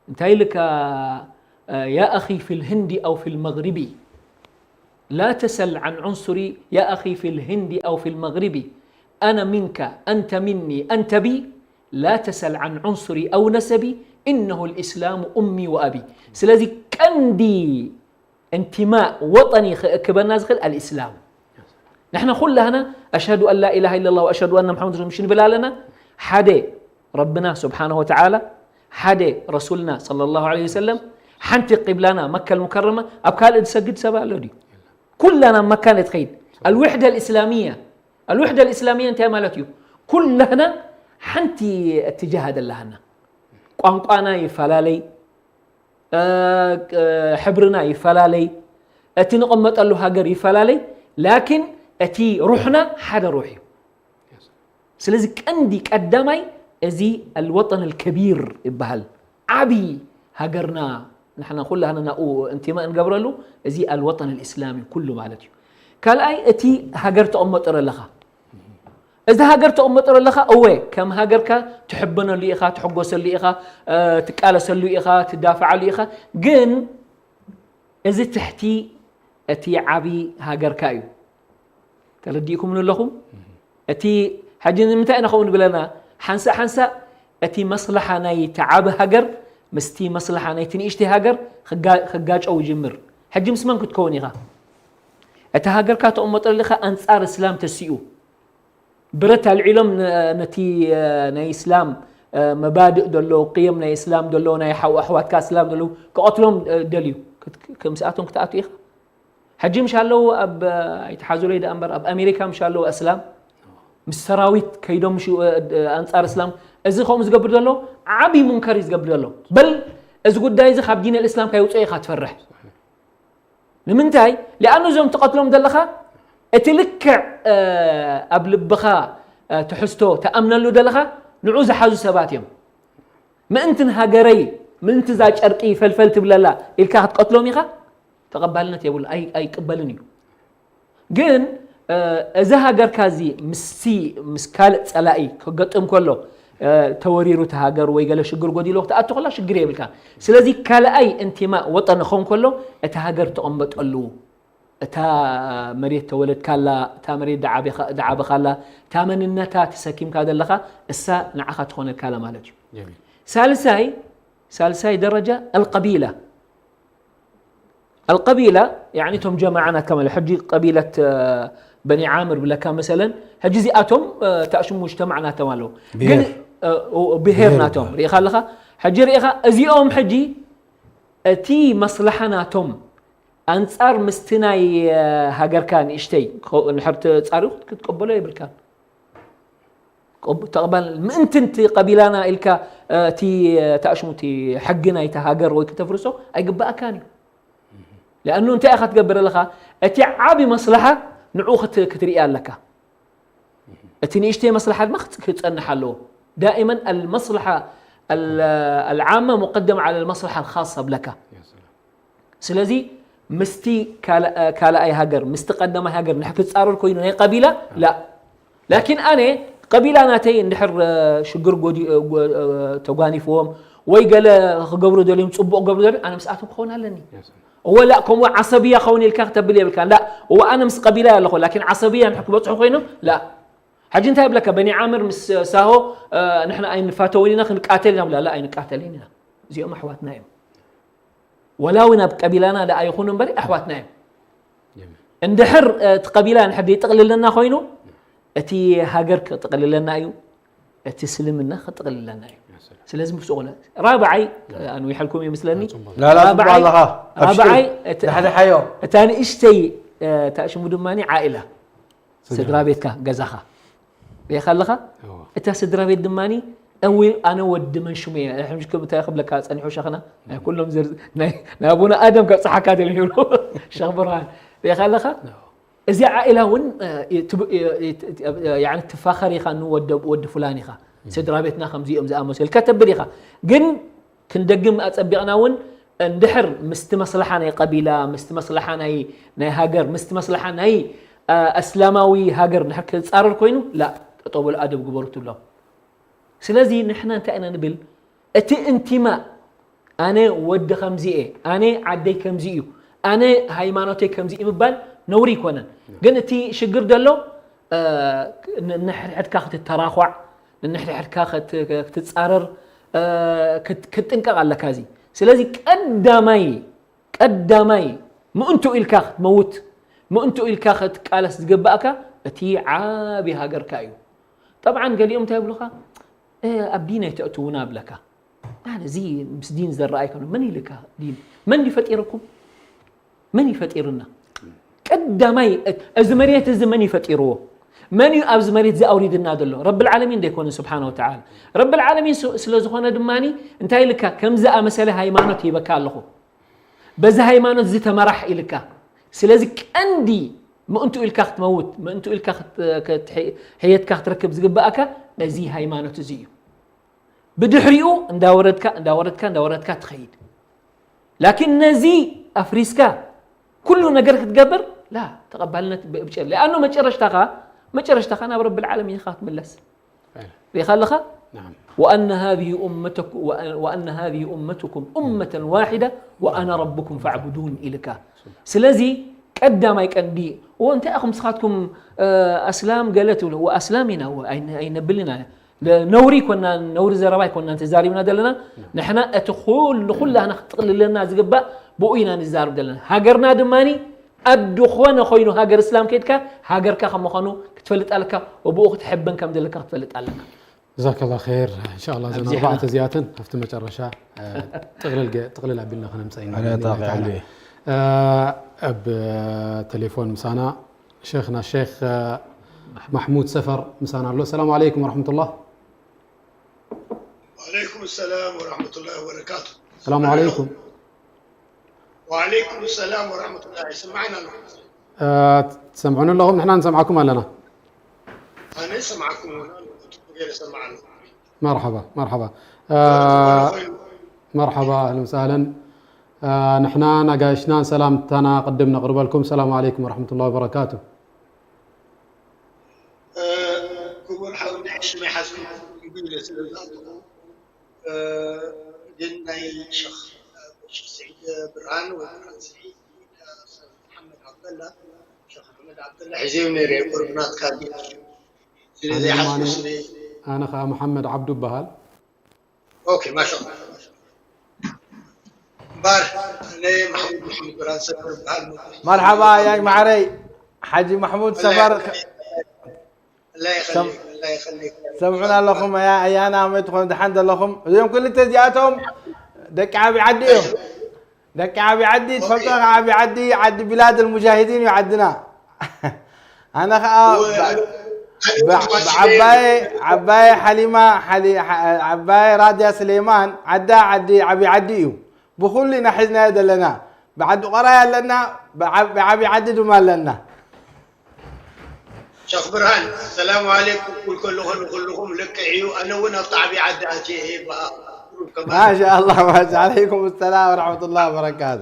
እንታይ ኢልካ፣ እ፣ ያ ኣኺ ፊል ህንዲ ኣው ፊል መግሪቢ ላ ተሰል ዓን ዑንሱሪ፣ ያ ኣኺ ፊል ህንዲ ኣው ፊል መግሪቢ ኣነ ሚንካ ኣንተ ሚኒ ኣንተ ቢ ላ ተሰል ዓን ዑንሱሪ ኣው ነሰቢ ኢነሁ ልእስላሙ ኡሚ ወኣቢ። ስለዚ ቀንዲ እንቲማእ ወጠኒ ክእክበና ዝኽእል ኣልእስላም። ንሕና ኩላህና ኣሽሀዱ ኣን ላ ኢላሃ ኢለላህ ወኣሽሀዱ ኣነ ሙሓመድ ረሱል ምሽ ንብል ኣለና። ሓደ ረብና ስብሓነሁ ወተዓላ፣ ሓደ ረሱልና ሰለላሁ ዐለይሂ ወሰለም፣ ሓንቲ ቂብላና መካ ልሙከረማ፣ ኣብ ካልእ ዝሰግድ ሰብ ኣሎ ድዩ? ኩላና ኣብ መካ ነትኸይድ። ኣልውሕደ ልእስላሚያ፣ ኣልውሕደ ልእስላሚያ እንታይ ማለት እዩ? ኩላህና ሓንቲ እትጃሃ ደላሃና። ቋንቋና ይፈላለይ፣ እ፣ እ፣ ሕብርና ይፈላለይ፣ እቲ ንቕመጠሉ ሃገር ይፈላለይ፣ ላኪን እቲ ሩሕና ሓደ ሩሕ እዩ። ስለዚ ቀንዲ ቀዳማይ እዚ ኣልወጠን ኣልከቢር ይበሃል። ዓቢ ሃገርና ንሕና ኩላህና ናብኡ እንቲማ እንገብረሉ እዚ ኣልወጠን ኣልእስላሚ ኩሉ ማለት እዩ። ካልኣይ እቲ ሃገር ተቐመጦ ኣለኻ። እዚ ሃገር ተቐመጦ ኣለኻ፣ እወ፣ ከም ሃገርካ ትሕበነሉ ኢኻ፣ ትሕጎሰሉ ኢኻ፣ እ፣ ትቃለሰሉ ኢኻ፣ ትዳፍዓሉ ኢኻ። ግን እዚ ትሕቲ እቲ ዓቢ ሃገርካ እዩ። ተረዲእኩምኒ ኣለኹም? እቲ ሕጂ ንምንታይ ኢና ከምኡ ንብለና? ሓንሳእ ሓንሳእ እቲ መስለሓ ናይ እቲ ዓቢ ሃገር ምስቲ መስለሓ ናይቲ ንእሽተይ ሃገር ክጋ-፣ ክጋጨው ይጅምር። ሕጂ ምስ መን ክትከውን ኢኻ? እቲ ሃገርካ ተቐመጠሉ ኢኻ ኣንጻር እስላም ተሲኡ። ብረት ኣልዒሎም ነ-፣ ነቲ፣ እ፣ ናይ እስላም፣ እ፣ መባድእ ዘሎ፣ ቅየም ናይ እስላም ዘሎ፣ ናይ ሓው ኣሕዋትካ እስላም ዘሎ ክቐትሎም፣ እ፣ ደልዩ። ክት-፣ ከምስኣቶም ክትኣቱ ኢኻ። ሕጂ ምሽ ኣለዉ ኣብ፣ እ፣ ኣይትሓዙለይ ደኣ እምበር፣ ኣብ ኣሜሪካ ምሽ ኣለዉ ኣስላም ምስ ሰራዊት ከይዶም ምሽ፣ እ፣ እ፣ ኣንጻር እስላም። እዚ ከምኡ ዝገብር ዘሎ ዓቢ ሙንከር እዩ ዝገብር ዘሎ። በል እዚ ጉዳይ እዚ ካብ ዲን ኣልእስላም ከይውፅኦ ኢኻ ትፈርሕ። ንምንታይ? ሊኣኑ እዞም ትቐትሎም ዘለኻ እቲ ልክዕ፣ እ፣ ኣብ ልብኻ፣ እ፣ ትሕዝቶ ትኣምነሉ ዘለኻ ንዑ ዝሓዙ ሰባት እዮም። ምእንቲ ንሃገረይ፣ ምእንቲ እዛ ጨርቂ ፈልፈል ትብለላ ኢልካ ክትቀትሎም ኢኻ? ተቐባልነት የብሉ፣ ኣይ-፣ ኣይቅበልን እዩ። ግን፣ እ፣ እዚ ሃገርካ እዚ ምስቲ፣ ምስ ካልእ ጸላኢ ክገጥም ከሎ፣ እ፣ ተወሪሩ እቲ ሃገር ወይ ገለ ሽግር ጎዲሎ ክትኣቱ ከላ ሽግር የብልካ። ስለዚ ካልኣይ እንቲማ ወጠን ክኸውን ከሎ እቲ ሃገር ተቐመጠሉ። እታ መሬት ተወለድካላ፣ እታ መሬት ደዓበኻላ፣ እታ መንነታ ተሰኪምካ ዘለኻ እሳ ንዓኻ ትኾነልካላ ማለት እዩ። ሳልሳይ ሳልሳይ ደረጃ القبيلة القبيلة يعني እቶም ጀማዓ ናትካ ማለት ሕጂ ቀቢለት በኒ ዓምር ብለካ መሰለን ሕጂ እዚኣቶም ታእሽሙ ሙጅተማዕ ናቶም ኣለዉ ግን ብሄር ናቶም ርኢኻ ኣለኻ ሕጂ ርኢኻ እዚኦም ሕጂ እቲ መስላሓ ናቶም ኣንጻር ምስቲ ናይ ሃገርካ ንእሽተይ ንድሕር ተጻሪኹ ክትቀበሎ የብልካን ተቕባል ምእንቲ እቲ ቀቢላና ኢልካ እቲ ተኣሽሙ እቲ ሕጊ ናይቲ ሃገር ወይ ከተፍርሶ ኣይግባኣካን እዩ ለኣኑ እንታይ ኢኻ ትገብር ኣለኻ እቲ ዓቢ መስላሓ ንዑ ክትርኢ ኣለካ እቲ ንእሽተይ መስላሓ ድማ ክጸንሕ ኣለዎ دائما المصلحة العامة مقدمة على المصلحة الخاصة ብለካ ስለዚ ምስቲ ካልኣይ ሃገር ምስቲ ቀዳማይ ሃገር ንሕ ክጻረር ኮይኑ ናይ ቀቢላ ላ ላኪን ኣነ ቀቢላ ናተይ እንድሕር ሽግር ተጓኒፍዎም ወይ ገለ ክገብሩ ደልዮም ጽቡቕ ገብሩ ደልዮም ኣነ ምስኣቶም ክኸውን ኣለኒ እወ ላ ከምኡ ዓሰብያ ኸውን ኢልካ ክተብል የብልካ ላ እወ ኣነ ምስ ቀቢላ ኣለኹ ላኪን ዓሰብያ ንሕ ክበጽሑ ኮይኖም ላ ሕጂ እንታይ ይብለካ በኒ ዓምር ምስ ሳሆ ንሕና ኣይንፋተውን ኢና ክንቃተል ኢና ብላ ላ ኣይንቃተልን ኢና እዚኦም ኣሕዋትና እዮም ወላዊ ናብ ቀቢላና ደኣ ይኹኑ እምበር ኣሕዋትና እዮም እንድሕር እቲ ቀቢላ ንሕር ይጥቕልለና ኮይኑ እቲ ሃገር ክጥቕልለና እዩ እቲ ስልምና ክጥቕልለና እዩ ስለዚ ምስ ቆለ ራብዓይ ኣንዊሐልኩም ይመስለኒ ራብዓይ እታ ንእሽተይ ታሽሙ ድማ ዓኢላ ስድራ ቤትካ ገዛኻ ሪኢኻ ኣለኻ እታ ስድራ ቤት ድማ እዊ ኣነ ወዲ መን ሽሙ እየ እንታይ ክብለካ ፀኒሑ ሸኽና ናይ ኩሎም ናይ ኣቡነ ኣደም ከብፅሓካ ተልሚሩ ሸኽ ብርሃን ሪኢኻ ኣለኻ እዚ ዓኢላ እውን ትፋኸር ኢኻ ንወዲ ፍላን ኢኻ ስድራ ቤትና ከምዚኦም ዝኣመሰል ከተብል ኢኻ ግን ክንደግም ኣጸቢቕና እውን እንድሕር ምስቲ መስላሓ ናይ ቀቢላ ምስቲ መስላሓ ናይ ናይ ሃገር ምስቲ መስላሓ ናይ ኣስላማዊ ሃገር እንድሕር ክጻረር ኮይኑ ላ ጠጠው በሉ ኣደብ ግበሩ ትብሎም ስለዚ ንሕና እንታይ ኢና ንብል እቲ እንቲማ ኣነ ወዲ ከምዚ እየ ኣነ ዓደይ ከምዚ እዩ ኣነ ሃይማኖተይ ከምዚ እዩ ምባል ነውሪ ይኮነን ግን እቲ ሽግር ዘሎ ንሕድሕድካ ክትተራኳዕ ንንሕድሕድካ ክትጻረር ክትጥንቀቕ ኣለካ እዚ ስለዚ ቀዳማይ ቀዳማይ ምእንቱ ኢልካ ክትመውት ምእንቱ ኢልካ ክትቃለስ ዝግባእካ እቲ ዓቢ ሃገርካ እዩ ጠብዓን ገሊኦም እንታይ ይብሉካ ኣብ ዲን ኣይተእትውና ኣብለካ እዚ ምስ ዲን ዘረኣይ ከሎ መን ኢልካ ዲን መን ፈጢርኩም መን እዩ ፈጢሩና ቀዳማይ እዚ መሬት እዚ መን እዩ ፈጢርዎ መን እዩ ኣብዚ መሬት እዚ ኣውሪድና ዘሎ ረብል ዓለሚን ዘይኮነ ስብሓን ወተዓላ ረብል ዓለሚን ስለ ዝኾነ ድማ እንታይ ኢልካ ከምዚ ኣመሰለ ሃይማኖት ሂበካ ኣለኹ በዚ ሃይማኖት እዚ ተመራሕ ኢልካ ስለዚ ቀንዲ ምእንቱ ኢልካ ክትመውት ምእንቱ ኢልካ ሕየትካ ክትረክብ ዝግባእካ እዚ ሃይማኖት እዚ እዩ ብድሕሪኡ እንዳወረድካ እንዳወረድካ እንዳወረድካ ትኸይድ ላኪን ነዚ ኣፍሪስካ ኩሉ ነገር ክትገብር ላ ተቐባልነት ብጨለ ኣኖ መጨረሽታኻ መጨረሽታኻ ናብ ረብል ዓለሚን ኢኻ ክትምለስ ሪኻ ኣለኻ وأن هذه أمتكم وأن هذه أمتكم أمة واحدة وأنا ربكم فاعبدون ኢልካ ስለዚ ቀዳማይ ቀንዲ እዎ እንታይ ኣኹም ስኻትኩም ኣስላም ገለ ትብሉ ኣስላም ኢና ኣይነብል ኢና ነውሪ ይኮና ነውሪ ዘረባ ይኮና ተዛሪብና ዘለና ንሕና እቲ ኩሉ ኩላህና ክጥቕልለና ዝግባእ ብኡ ኢና ንዛርብ ዘለና ሃገርና ድማ ኣብ ዝኾነ ኮይኑ ሃገር እስላም ከድካ ሃገርካ ከም ምዃኑ ክትፈልጥ ኣለካ ወብኡ ክትሕበን ከም ዘለካ ክትፈልጥ ኣለካ ጀዛከላ ኸይር እንሻላ ዘን ኣርባዕተ እዚኣተን ኣብቲ መጨረሻ ጥቕልል ኣቢልና ክነምፀእ ኢና ኣብ ቴሌፎን ምሳና ሸይኽና ሸይኽ ማሕሙድ ሰፈር ምሳና ኣሎ ሰላም ዓለይኩም ወረሕመቱላህ وعليكم السلام ورحمة الله وبركاته ሰላም ዓለይኩም وعليكم السلام ورحمة الله يسمعنا الله ትሰምዑኒ ኣለኹም ንሕና ንሰምዓኩም ኣለና أنا سمعكم غير سمعنا መርሓባ መርሓባ መርሓባ ኣህለን ወሳህለን ንሕና ናጋይሽናን ሰላምታና ቅድም ነቕርበልኩም ሰላም ዓለይኩም ወረሕመቱላ ወበረካቱ ክቡር ሓው ንዕሽመይ ሓዝኩም ኢለ ስለ ዝኣለኹ ግን ናይ ሸኽ ሸኽ ስዒድ ብርሃን ወይ ብርሃን ስዒድ ወይ ኡስታዝ መሓመድ ዓብዱ ዓብደላ፣ ሸኽ ኣሕመድ ዓብደላ ሒዘዮ ነይረ፣ ቁሩብ ናትካ ድዩ? ስለዚ ኣነ ድማ ሓስኩስኒ። ኣነ ኸዓ መሓመድ ዓብዱ እበሃል። ኦኬ፣ ማሻኣላ። እምበር፣ ኣነ ማሕሙድ ማሕሙድ ብርሃን ሰፈር እበሃል። መርሓባ ያይ ማዕረይ፣ ሓጂ ማሕሙድ ሰፈር። ኣላ ይኸልይ፣ ኣላ ይኸልይ። ሰምዑና ኣለኹም፣ ኣያ-፣ ኣያና መይ ትኾኑ፣ ደሓን ዘለኹም? እዚኦም ክልተ እዚኣቶም ደቂ ዓብዪ ዓዲ እዮም። ደቂ ዓብዪ ዓዲ ትፈልጦ፣ ኦኬ። ዓብዪ ዓዲ፣ ዓዲ ቢላድ ኣልሙጃሂዲን እዩ ዓድና። ኣነ ኸዓ ብ-፣ ብ-፣ ብዓባየ፣ ዓባየ ሓሊማ፣ ሓሊ-፣ ሓ-፣ ዓባየ ራድያ ስሌማን፣ ዓዳ ዓዲ፣ ዓብዪ ዓዲ እዩ። ብኹሉ ኢና ሒዝናዮ ዘለና። ብዓዲ ቆራይ ኣለና፣ ብዓ-፣ ብዓብዪ ዓዲ ድማ ኣለና። ሸኽ ብርሃን፣ ሰላም ዓለይኩም ክብል ከለኹ ንኹልኹም ልክዕ እዩ። ኣነ እውን ኣብቲ ዓብዪ ዓዲ ኣትየ እየ፣ ብኣ-፣ ቁሩብ ከማን። ማሻኣላ፣ ማሻ-፣ ዓለይኩም ሰላም ወረሕመቱላሂ ወበረካቱ።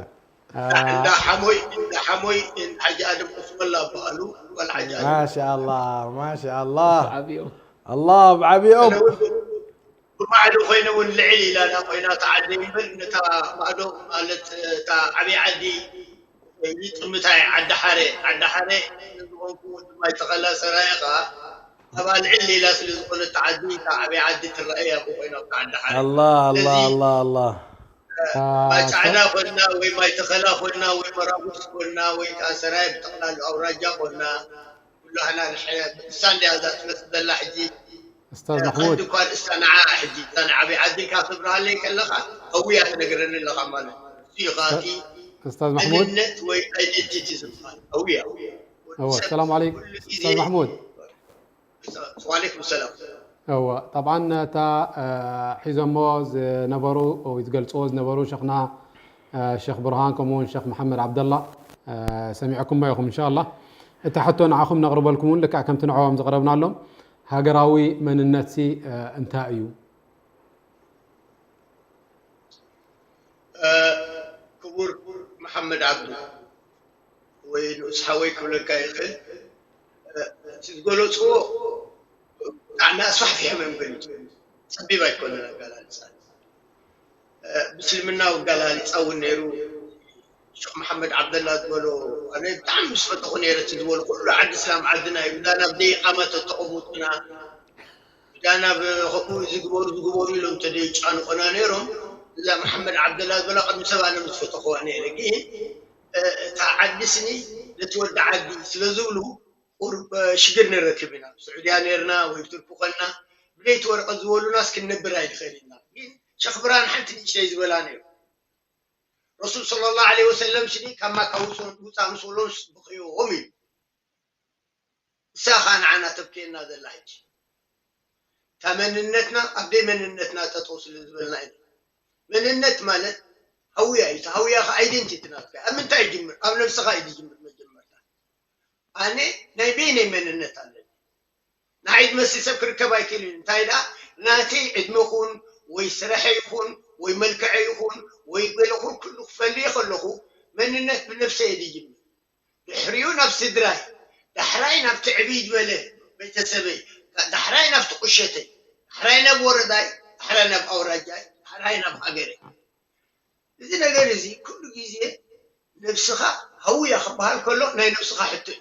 አ፣ እንዳ ሓሞይ፣ እንዳ ሓሞይ፣ ሓጂ ኣደም ዑስማን ላባ ኣሉ፣ ጓል ሓጂ ኣደም። ማሻኣላ፣ ማሻኣላ። ዓብዮም። ኣላ፣ ብዓብዮም። ኣነ እውን ብባዕሉ ኮይነ እውን ልዕል ኢላ እያ ኮይና እታ ዓደይ እምበር፣ ነታ ማእዶ ማለት እታ ዓብይ ዓዲ ይጥምታ እያ። ዓዲ ሓረ፣ ዓዲ ሓረ ዝኾንኩ ወዲ ማይ ተኸላ ሰራየ ኸዓ ኣብኣ ልዕል ኢላ ስለ ዝኾነት እታ ዓዲ፣ እታ ዓብይ ዓዲ ትረኣይ እያ ኮይና ኣብታ ዓዲ ሓረ። ኣላ፣ ኣላ፣ ስለዚ ኣላ፣ ኣላ። ማይ ጻዕዳ ኮይና ወይ ማይ ተኸላ ኮይና ወይ መራጉስ ኮይና ወይ ከዓ ሰራየ ብጠቕላላ ኣውራጃ ኮይና ኩላህና ንሕነ እሳ እንድያ እዛ ትመስል ዘላ ሕጂ። ኡስታዝ ማሕሙድ። ቀንዲ እኳ ንእሳ ንዓ ሕጂ እዛ ንዓበይ ዓዲ ኢልካ ክትብርሃለይ ከለኻ ኣውያ ትነግረኒ ኣለኻ ማለት እዩ። እሱ እዩ ኸኣ እቲ ኡስታዝ ማሕሙድ። መንነት ወይ ኣይደንቲቲ ዝበሃል ኣውያ። ወዲ እወ፣ ሰብ ሰላም ዓለይኩም። ኩሉ ግዜ ኡስታዝ ማሕሙድ። ወዓለይኩም ሰላም። እወ፣ ጠብዓን እታ፣ እ፣ ሒዞሞ ዝነበሩ ወይ ዝገልጽዎ ዝነበሩ ሸኽና፣ እ፣ ሸኽ ብርሃን ከምኡ እውን ሸኽ መሓመድ ዓብደላ፣ እ፣ ሰሚዕኩሞ ኢኹም እንሻላ። እታ ሕቶ ንዓኹም ነቕርበልኩም እውን ልክዕ ከምቲ ንዕኦም ዘቕረብናሎም፣ ሃገራዊ መንነትሲ፣ እ፣ እንታይ እዩ? እ፣ ክቡር መሓመድ ዓብዱ ወይ ንኡስ ሓወይ ክብለካ ይኽእል። እ፣ እቲ ዝገለጽዎ ብጣዕሚ ኣስፋሕፊሖም እዮም ገሊጾም። ጸቢብ ኣይኮነን ኣገላልጻ። እ፣ ብእስልምና ኣገላልጻ እውን ነይሩ። ሸኽ መሓመድ ዓብደላ ዝበሎ ኣነ ብጣዕሚ ምስ ፈተኹ ነይረ። እቲ ዝበሎ ኩሉ ዓዲ እስላም ዓድና እዩ። ብዳና ብደይ ኢቓማ ተተቐሙጥና፣ ብዳና ብ-፣ ከምኡ ዝግበሩ ዝግበሩ ኢሎም ተደይጫኑኾና ነይሮም። እዛ መሓመድ ዓብደላ ዝበላ ቅድሚ ሰብ ኣነ ምስ ፈተኽዋ ነይረ። ግን፣ እ፣ እታ ዓዲ ስኒ ነቲ ወዲ ዓዲ ስለ ዝብሉ ቁሩብ፣ እ፣ ሽግር ንረክብ ኢና። ኣብ ስዑድያ ነይርና ወይ ቱርኪ ኾንና ብደይቲ ወረቐት ዝበሉናስ ክንነብር ኣይንኽእል ኢና። ግን ሸኽ ብርሃን ሓንቲ ንእሽተይ ዝበላ ነይሩ። ረሱል ሰለላሁ ዐለይሂ ወሰለም ስኒ ካብ ማካ ውጹ-፣ ውጻእ ምስ በሎምስ ብኽዮም ኢሉ። እሳ ኸኣ ንዓና ተብክየና ዘላ ሕጂ። እታ መንነትና ኣብ ደይ መንነትና ጠጠው ስለ ዝበልና ኢና። መንነት ማለት ሃውያ እዩ። እቲ ሃውያ ኸኣ ኣይደንቲቲ ናትካ እዩ። ኣብ ምንታይ ይጅምር? ኣብ ነብስኻ እዩ ዝጅምር መጀመርታ። ኣነ ናይ በይነይ መንነት ኣለኒ። ንዓይ ዝመስል ሰብ ክርከብ ኣይክእልን እዩ። እንታይ ደኣ፣ ናተይ ዕድመ ኹን ወይ ስረሐይ ይኹን ወይ መልክዐይ ይኹን ወይ ገለ ኹን ኩሉ ክፈልየ ከለኹ መንነት ብነብሰይ እየ ዝጅምር። ድሕሪኡ ናብ ስድራይ፣ ዳሕራይ ናብቲ ዕብይ ዝበለ ቤተሰበይ፣ ዳሕራይ ናብቲ ቁሸተይ፣ ዳሕራይ ናብ ወረዳይ፣ ዳሕራይ ናብ ኣውራጃይ፣ ዳሕራይ ናብ ሃገረይ። እዚ ነገር እዚ ኩሉ ግዜ ነብስኻ ሃውያ ክበሃል ከሎ ናይ ነብስኻ ሕቶ እዩ።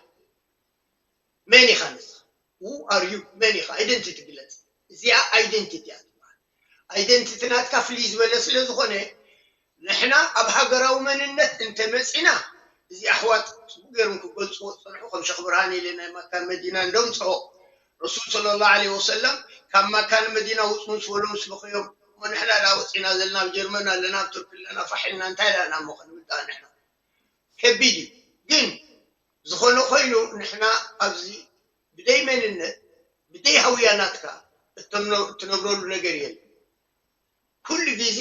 መን ኢኻ ንስኻ? Who are you? መን ኢኻ? ኣይደንቲቲ ግለጽ። እዚኣ ኣይደንቲቲ እያ ትበሃል። ኣይደንቲቲ ናትካ ፍልይ ዝበለ ስለ ዝኾነ፣ ንሕና ኣብ ሃገራዊ መንነት እንተመጺና፣ እዚ ኣሕዋት ጽቡቕ ገይሮም ክገልጽዎ ዝጸንሑ፣ ከም ሸኽ ብርሃን ኢለ ናይ ማካን መዲና እንደምጽኦ፣ ረሱል ሰለላሁ ዐለይሂ ወሰለም ካብ ማካን መዲና ውጹ ምስ በሎም ምስ በኸዮም፣ እሞ ንሕና ደኣ ወጺና ዘለና ኣብ ጀርመን ኣለና፣ ኣብ ቱርኪ ኣለና፣ ፋሕ ኢልና እንታይ ደኣ ኢና እሞ ክንብል ደኣ ንሕና? ከቢድ እዩ። ግን ዝኾነ ኮይኑ ንሕና ኣብዚ ብደይ መንነት፣ ብደይ ሃውያ ናትካ እተምነ-፣ እትነብረሉ ነገር የለን። ኩሉ ግዜ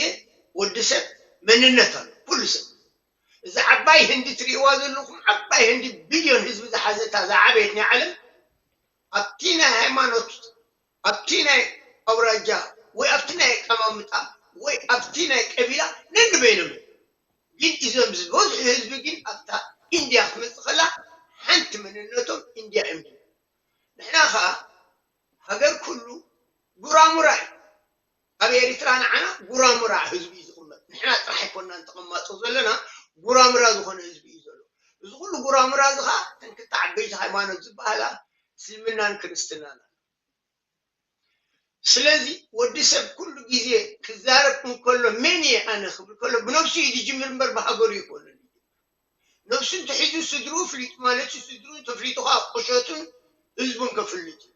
ወዲ ሰብ መንነት ኣሎ፣ ኩሉ ሰብ። እዛ ዓባይ ህንዲ ትርእይዋ ዘለኹም፣ ዓባይ ህንዲ ቢልዮን ህዝቢ ዝሓዘታ ዝዓበየት ናይ ዓለም፣ ኣብቲ ናይ ሃይማኖት፣ ኣብቲ ናይ ኣውራጃ፣ ወይ ኣብቲ ናይ ኣቀማምጣ፣ ወይ ኣብቲ ናይ ቀቢላ ነንበይኖም እዮም። ግን እዞም ዝበዝሑ ህዝቢ ግን ኣብታ ኢንድያ ክትመጽእ ከላ ሓንቲ መንነቶም ኢንድያ እዮም ዝብሉ። ንሕና ኸኣ ሃገር ኩሉ ጉራሙራ እዩ። ኣብ ኤሪትራ ንዓና ጉራሙራ ህዝቢ እዩ ዝቕመጥ። ንሕና ጥራሕ ኣይኮናን ተቐማጦ ዘለና፣ ጉራሙራ ዝኾነ ህዝቢ እዩ ዘሎ። እዚ ኩሉ ጉራምራ እዚ ኸዓ እተን ክልተ ዓበይቲ ሃይማኖት ዝበሃላ እስልምናን ክርስትናን። ስለዚ ወዲ ሰብ ኩሉ ግዜ ክዛረብ እንከሎ መን እየ ኣነ ክብል ከሎ ብነብሱ እዩ ዝጅምር እምበር ብሃገሩ ይኮነን። ነብሱ እንተሒዙ ስድርኡ ፍሊጡ ማለት እዩ። ስድርኡ እንተፍሊጡ ከዓ ቁሸቱን ህዝቡን ከፍልጥ እዩ።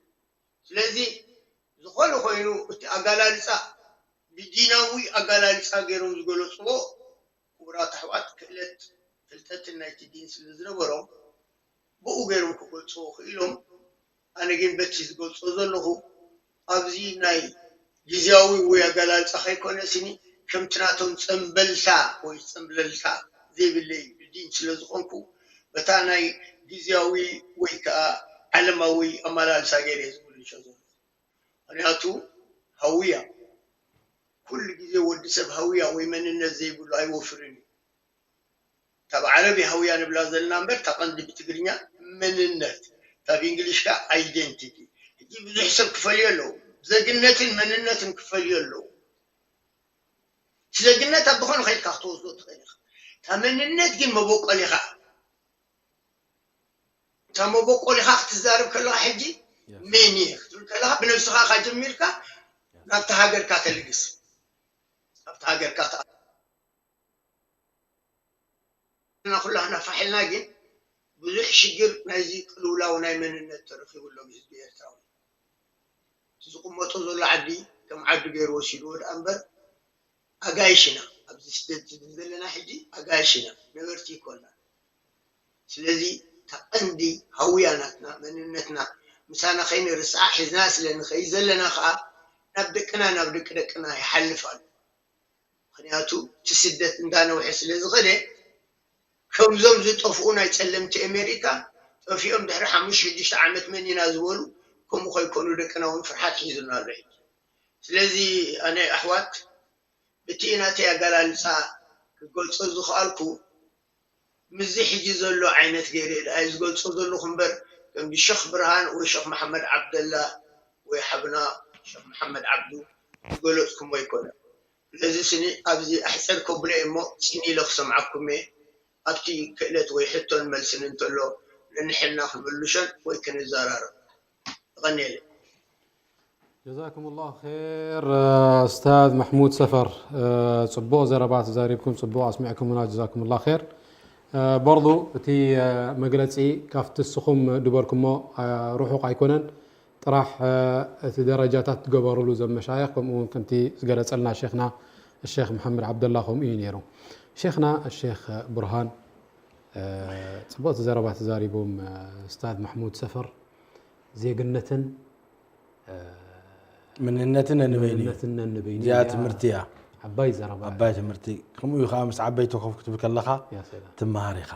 ስለዚ ዝኾነ ኮይኑ እቲ ኣጋላልፃ ብዲናዊ ኣጋላልፃ ገይሮም ዝገለፅዎ ክቡራት ኣሕዋት ክእለት ፍልጠትን ናይቲ ዲን ስለ ዝነበሮም ብኡ ገይሮም ክገልፅዎ ክኢሎም። ኣነ ግን በቲ ዝገልፆ ዘለኹ ኣብዚ ናይ ግዝያዊ ወይ ኣጋላልፃ ከይኮነ ስኒ ከምቲ ናቶም ፀምበልታ ወይ ፀምብለልታ ዘይብለይ ብዲን ስለ ዝኾንኩ በታ ናይ ግዝያዊ ወይ ከዓ ዓለማዊ ኣመላልሳ ገይረ ዝምልሾ ዘሎ። ምክንያቱ ሃውያ ኩሉ ግዜ ወዲ ሰብ ሃውያ ወይ መንነት ዘይብሉ ኣይወፍርን እዩ። ካብ ዓረብ ሃውያ ንብላ ዘለና እምበር እታ ቀንዲ ብትግርኛ መንነት ካብ እንግሊሽ ከዓ ኣይደንቲቲ። ሕጂ ብዙሕ ሰብ ክፈልዮ ኣለዉ። ዘግነትን መንነትን ክፈልዮ ኣለዉ። እቲ ዘግነት ኣብ ዝኾነ ከይድካ ክትወስዶ ትኽእል ኢኻ። እታ መንነት ግን መበቆሊኻ እታ መበቆሊኻ ክትዛረብ ከለኻ ሕጂ መን እየ ክትብል ከለኻ ብነብስኻ ካ ጀሚርካ ናብቲ ሃገርካ ተልግስ ኣብቲ ሃገርካ ተኣ ኩላህና ፋሕልና ግን ብዙሕ ሽግር ናይዚ ቅልውላው ናይ መንነት ተረኺቡ ኣሎ ብህዝቢ ኤርትራዊ ዝቕመጦ ዘሎ ዓዲ ከም ዓዲ ገይሩ ወሲድዎ ደኣ እምበር ኣጋይሽና ኣብዚ ስደት ዘለና ሕጂ ኣጋይሽና ነበርቲ ይኮና ስለዚ ተቐንዲ ሃውያ ናትና መንነትና ምሳና ከይንርስዓ ሒዝና ስለ ንኸይ ዘለና ከዓ ናብ ደቅና ናብ ደቂ ደቅና ይሓልፍ ኣሎ ምክንያቱ እቲ ስደት እንዳነውሐ ስለ ዝኸደ ከምዞም ዝጠፍኡ ናይ ጸለምቲ ኣሜሪካ ጠፊኦም ድሕሪ ሓሙሽተ ሽዱሽተ ዓመት መን ኢና ዝበሉ ከምኡ ከይኮኑ ደቅና እውን ፍርሓት ሒዙና ኣሎ ሕጂ ስለዚ ኣነ ኣሕዋት እቲ ናተይ ኣገላልጻ ክገልጾ ዝኸኣልኩ ምስዚ ሕጂ ዘሎ ዓይነት ገይረ ዳኣ ዝገልጾ ዘለኹ እምበር ከም ሸኽ ብርሃን ወይ ሸኽ መሓመድ ዓብደላ ወይ ሓብና ሸኽ መሓመድ ዓብዱ ዝገለጽኩሞ ኣይኮነን። ስለዚ ስኒ ኣብዚ ኣሕጸር ከብሎ እየ እሞ ጽን ኢለ ክሰምዓኩም እየ። ኣብቲ ክእለት ወይ ሕቶን መልስን እንተሎ ነንሕድና ክንምልሾን ወይ ክንዘራረብ። የቐንየለይ። ጀዛኩም ላሁ ር ኡስታዝ ማሕሙድ ሰፈር ፅቡቕ ዘረባ ተዛሪብኩም ፅቡቕ ኣስሚዕኩምና ጀዛኩም ላ ር በርዱ እቲ መግለፂ ካብቲ እስኹም ድበልኩሞ ርሑቕ ኣይኮነን ጥራሕ እቲ ደረጃታት ትገበሩሉ ዘመሻየኽ ከምኡ እውን ከምቲ ዝገለፀልና ሼክና ሼክ መሓመድ ዓብደላ ከምኡ እዩ ነይሩ ሼክና ሼክ ብርሃን ፅቡቕቲ ዘረባ ተዛሪቦም ኡስታዝ ማሕሙድ ሰፈር ዜግነትን ምንነትን ነንበይኑ እዩ። መንነትን ነንበይኑ እዚኣ እያ። ትምህርቲ እያ። ዓባይ ዘረባ ዓባይ ትምህርቲ። ከምኡ እዩ ከዓ ምስ ዓበይቲ ኮፍ ክትብል ከለኻ ያ ሰላም። ትመሃር ኢኻ።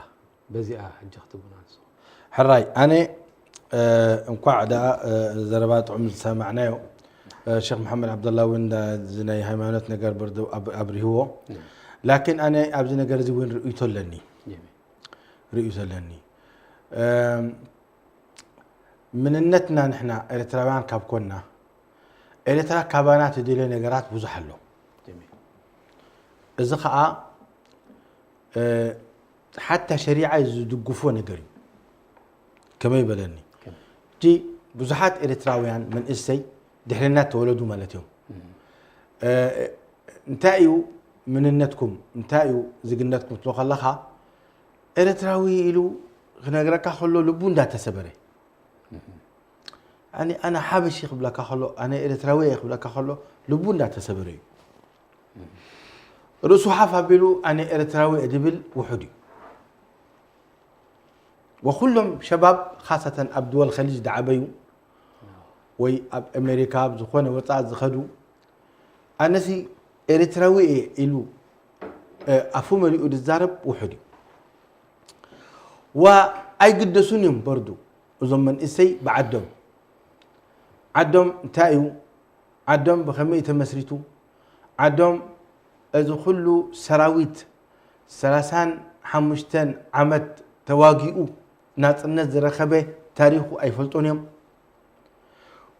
በዚኣ ሕጂ ክትቡና ንስኹም። ሕራይ ኣነ እ፣ እንኳዕ ደኣ እ፣ ዘረባ ጥዑም ዝሰማዕናዮ እ፣ ሸክ መሓመድ ዓብደላ እውን ዳ- እዚ ናይ ሃይማኖት ነገር በርዶ ኣብ- ኣብሪህዎ ላኪን ኣነ ኣብዚ ነገር እዚ እውን ርእይቶ ኣለኒ ጀሚል። ርእይቶ ኣለኒ እም፣ ምንነትና ንሕና ኤርትራውያን ካብ ኮና ኤርትራ ካባና ትደልዮ ነገራት ብዙሕ ኣሎ እዚ ከዓ ሓታ ሸሪዓ ዝድግፎ ነገር እዩ ከመይ በለኒ እቲ ብዙሓት ኤርትራውያን መንእሰይ ድሕርና ተወለዱ ማለት እዮም እንታይ እዩ ምንነትኩም እንታይ እዩ ዝግነትኩም ትሎ ከለካ ኤርትራዊ ኢሉ ክነግረካ ከሎ ልቡ እንዳተሰበረ ኣነ ኣነ ሓበሺ ክብለካ ከሎ ኣነ ኤርትራዊ እየ ክብለካ ከሎ ልቡ እንዳተሰበረ እዩ ርእሱ ሓፍ ኣቢሉ ኣነ ኤርትራዊ እየ ድብል ውሑድ እዩ ወኩሎም ሸባብ ካሰተን ኣብ ድወል ከሊጅ ድዓበዩ ወይ ኣብ ኣሜሪካ ኣብ ዝኾነ ወፃእ ዝኸዱ ኣነሲ ኤርትራዊ እየ ኢሉ ኣፉ መሊኡ ዝዛረብ ውሑድ እዩ ዋ ኣይግደሱን እዮም በርዱ እዞም መንእሰይ ብዓዶም ዓዶም እንታይ እዩ ዓዶም ብኸመይ ተመስሪቱ ዓዶም እዚ ኩሉ ሰራዊት ሰላሳን ሓሙሽተን ዓመት ተዋጊኡ ናፅነት ዝረኸበ ታሪኹ ኣይፈልጦን እዮም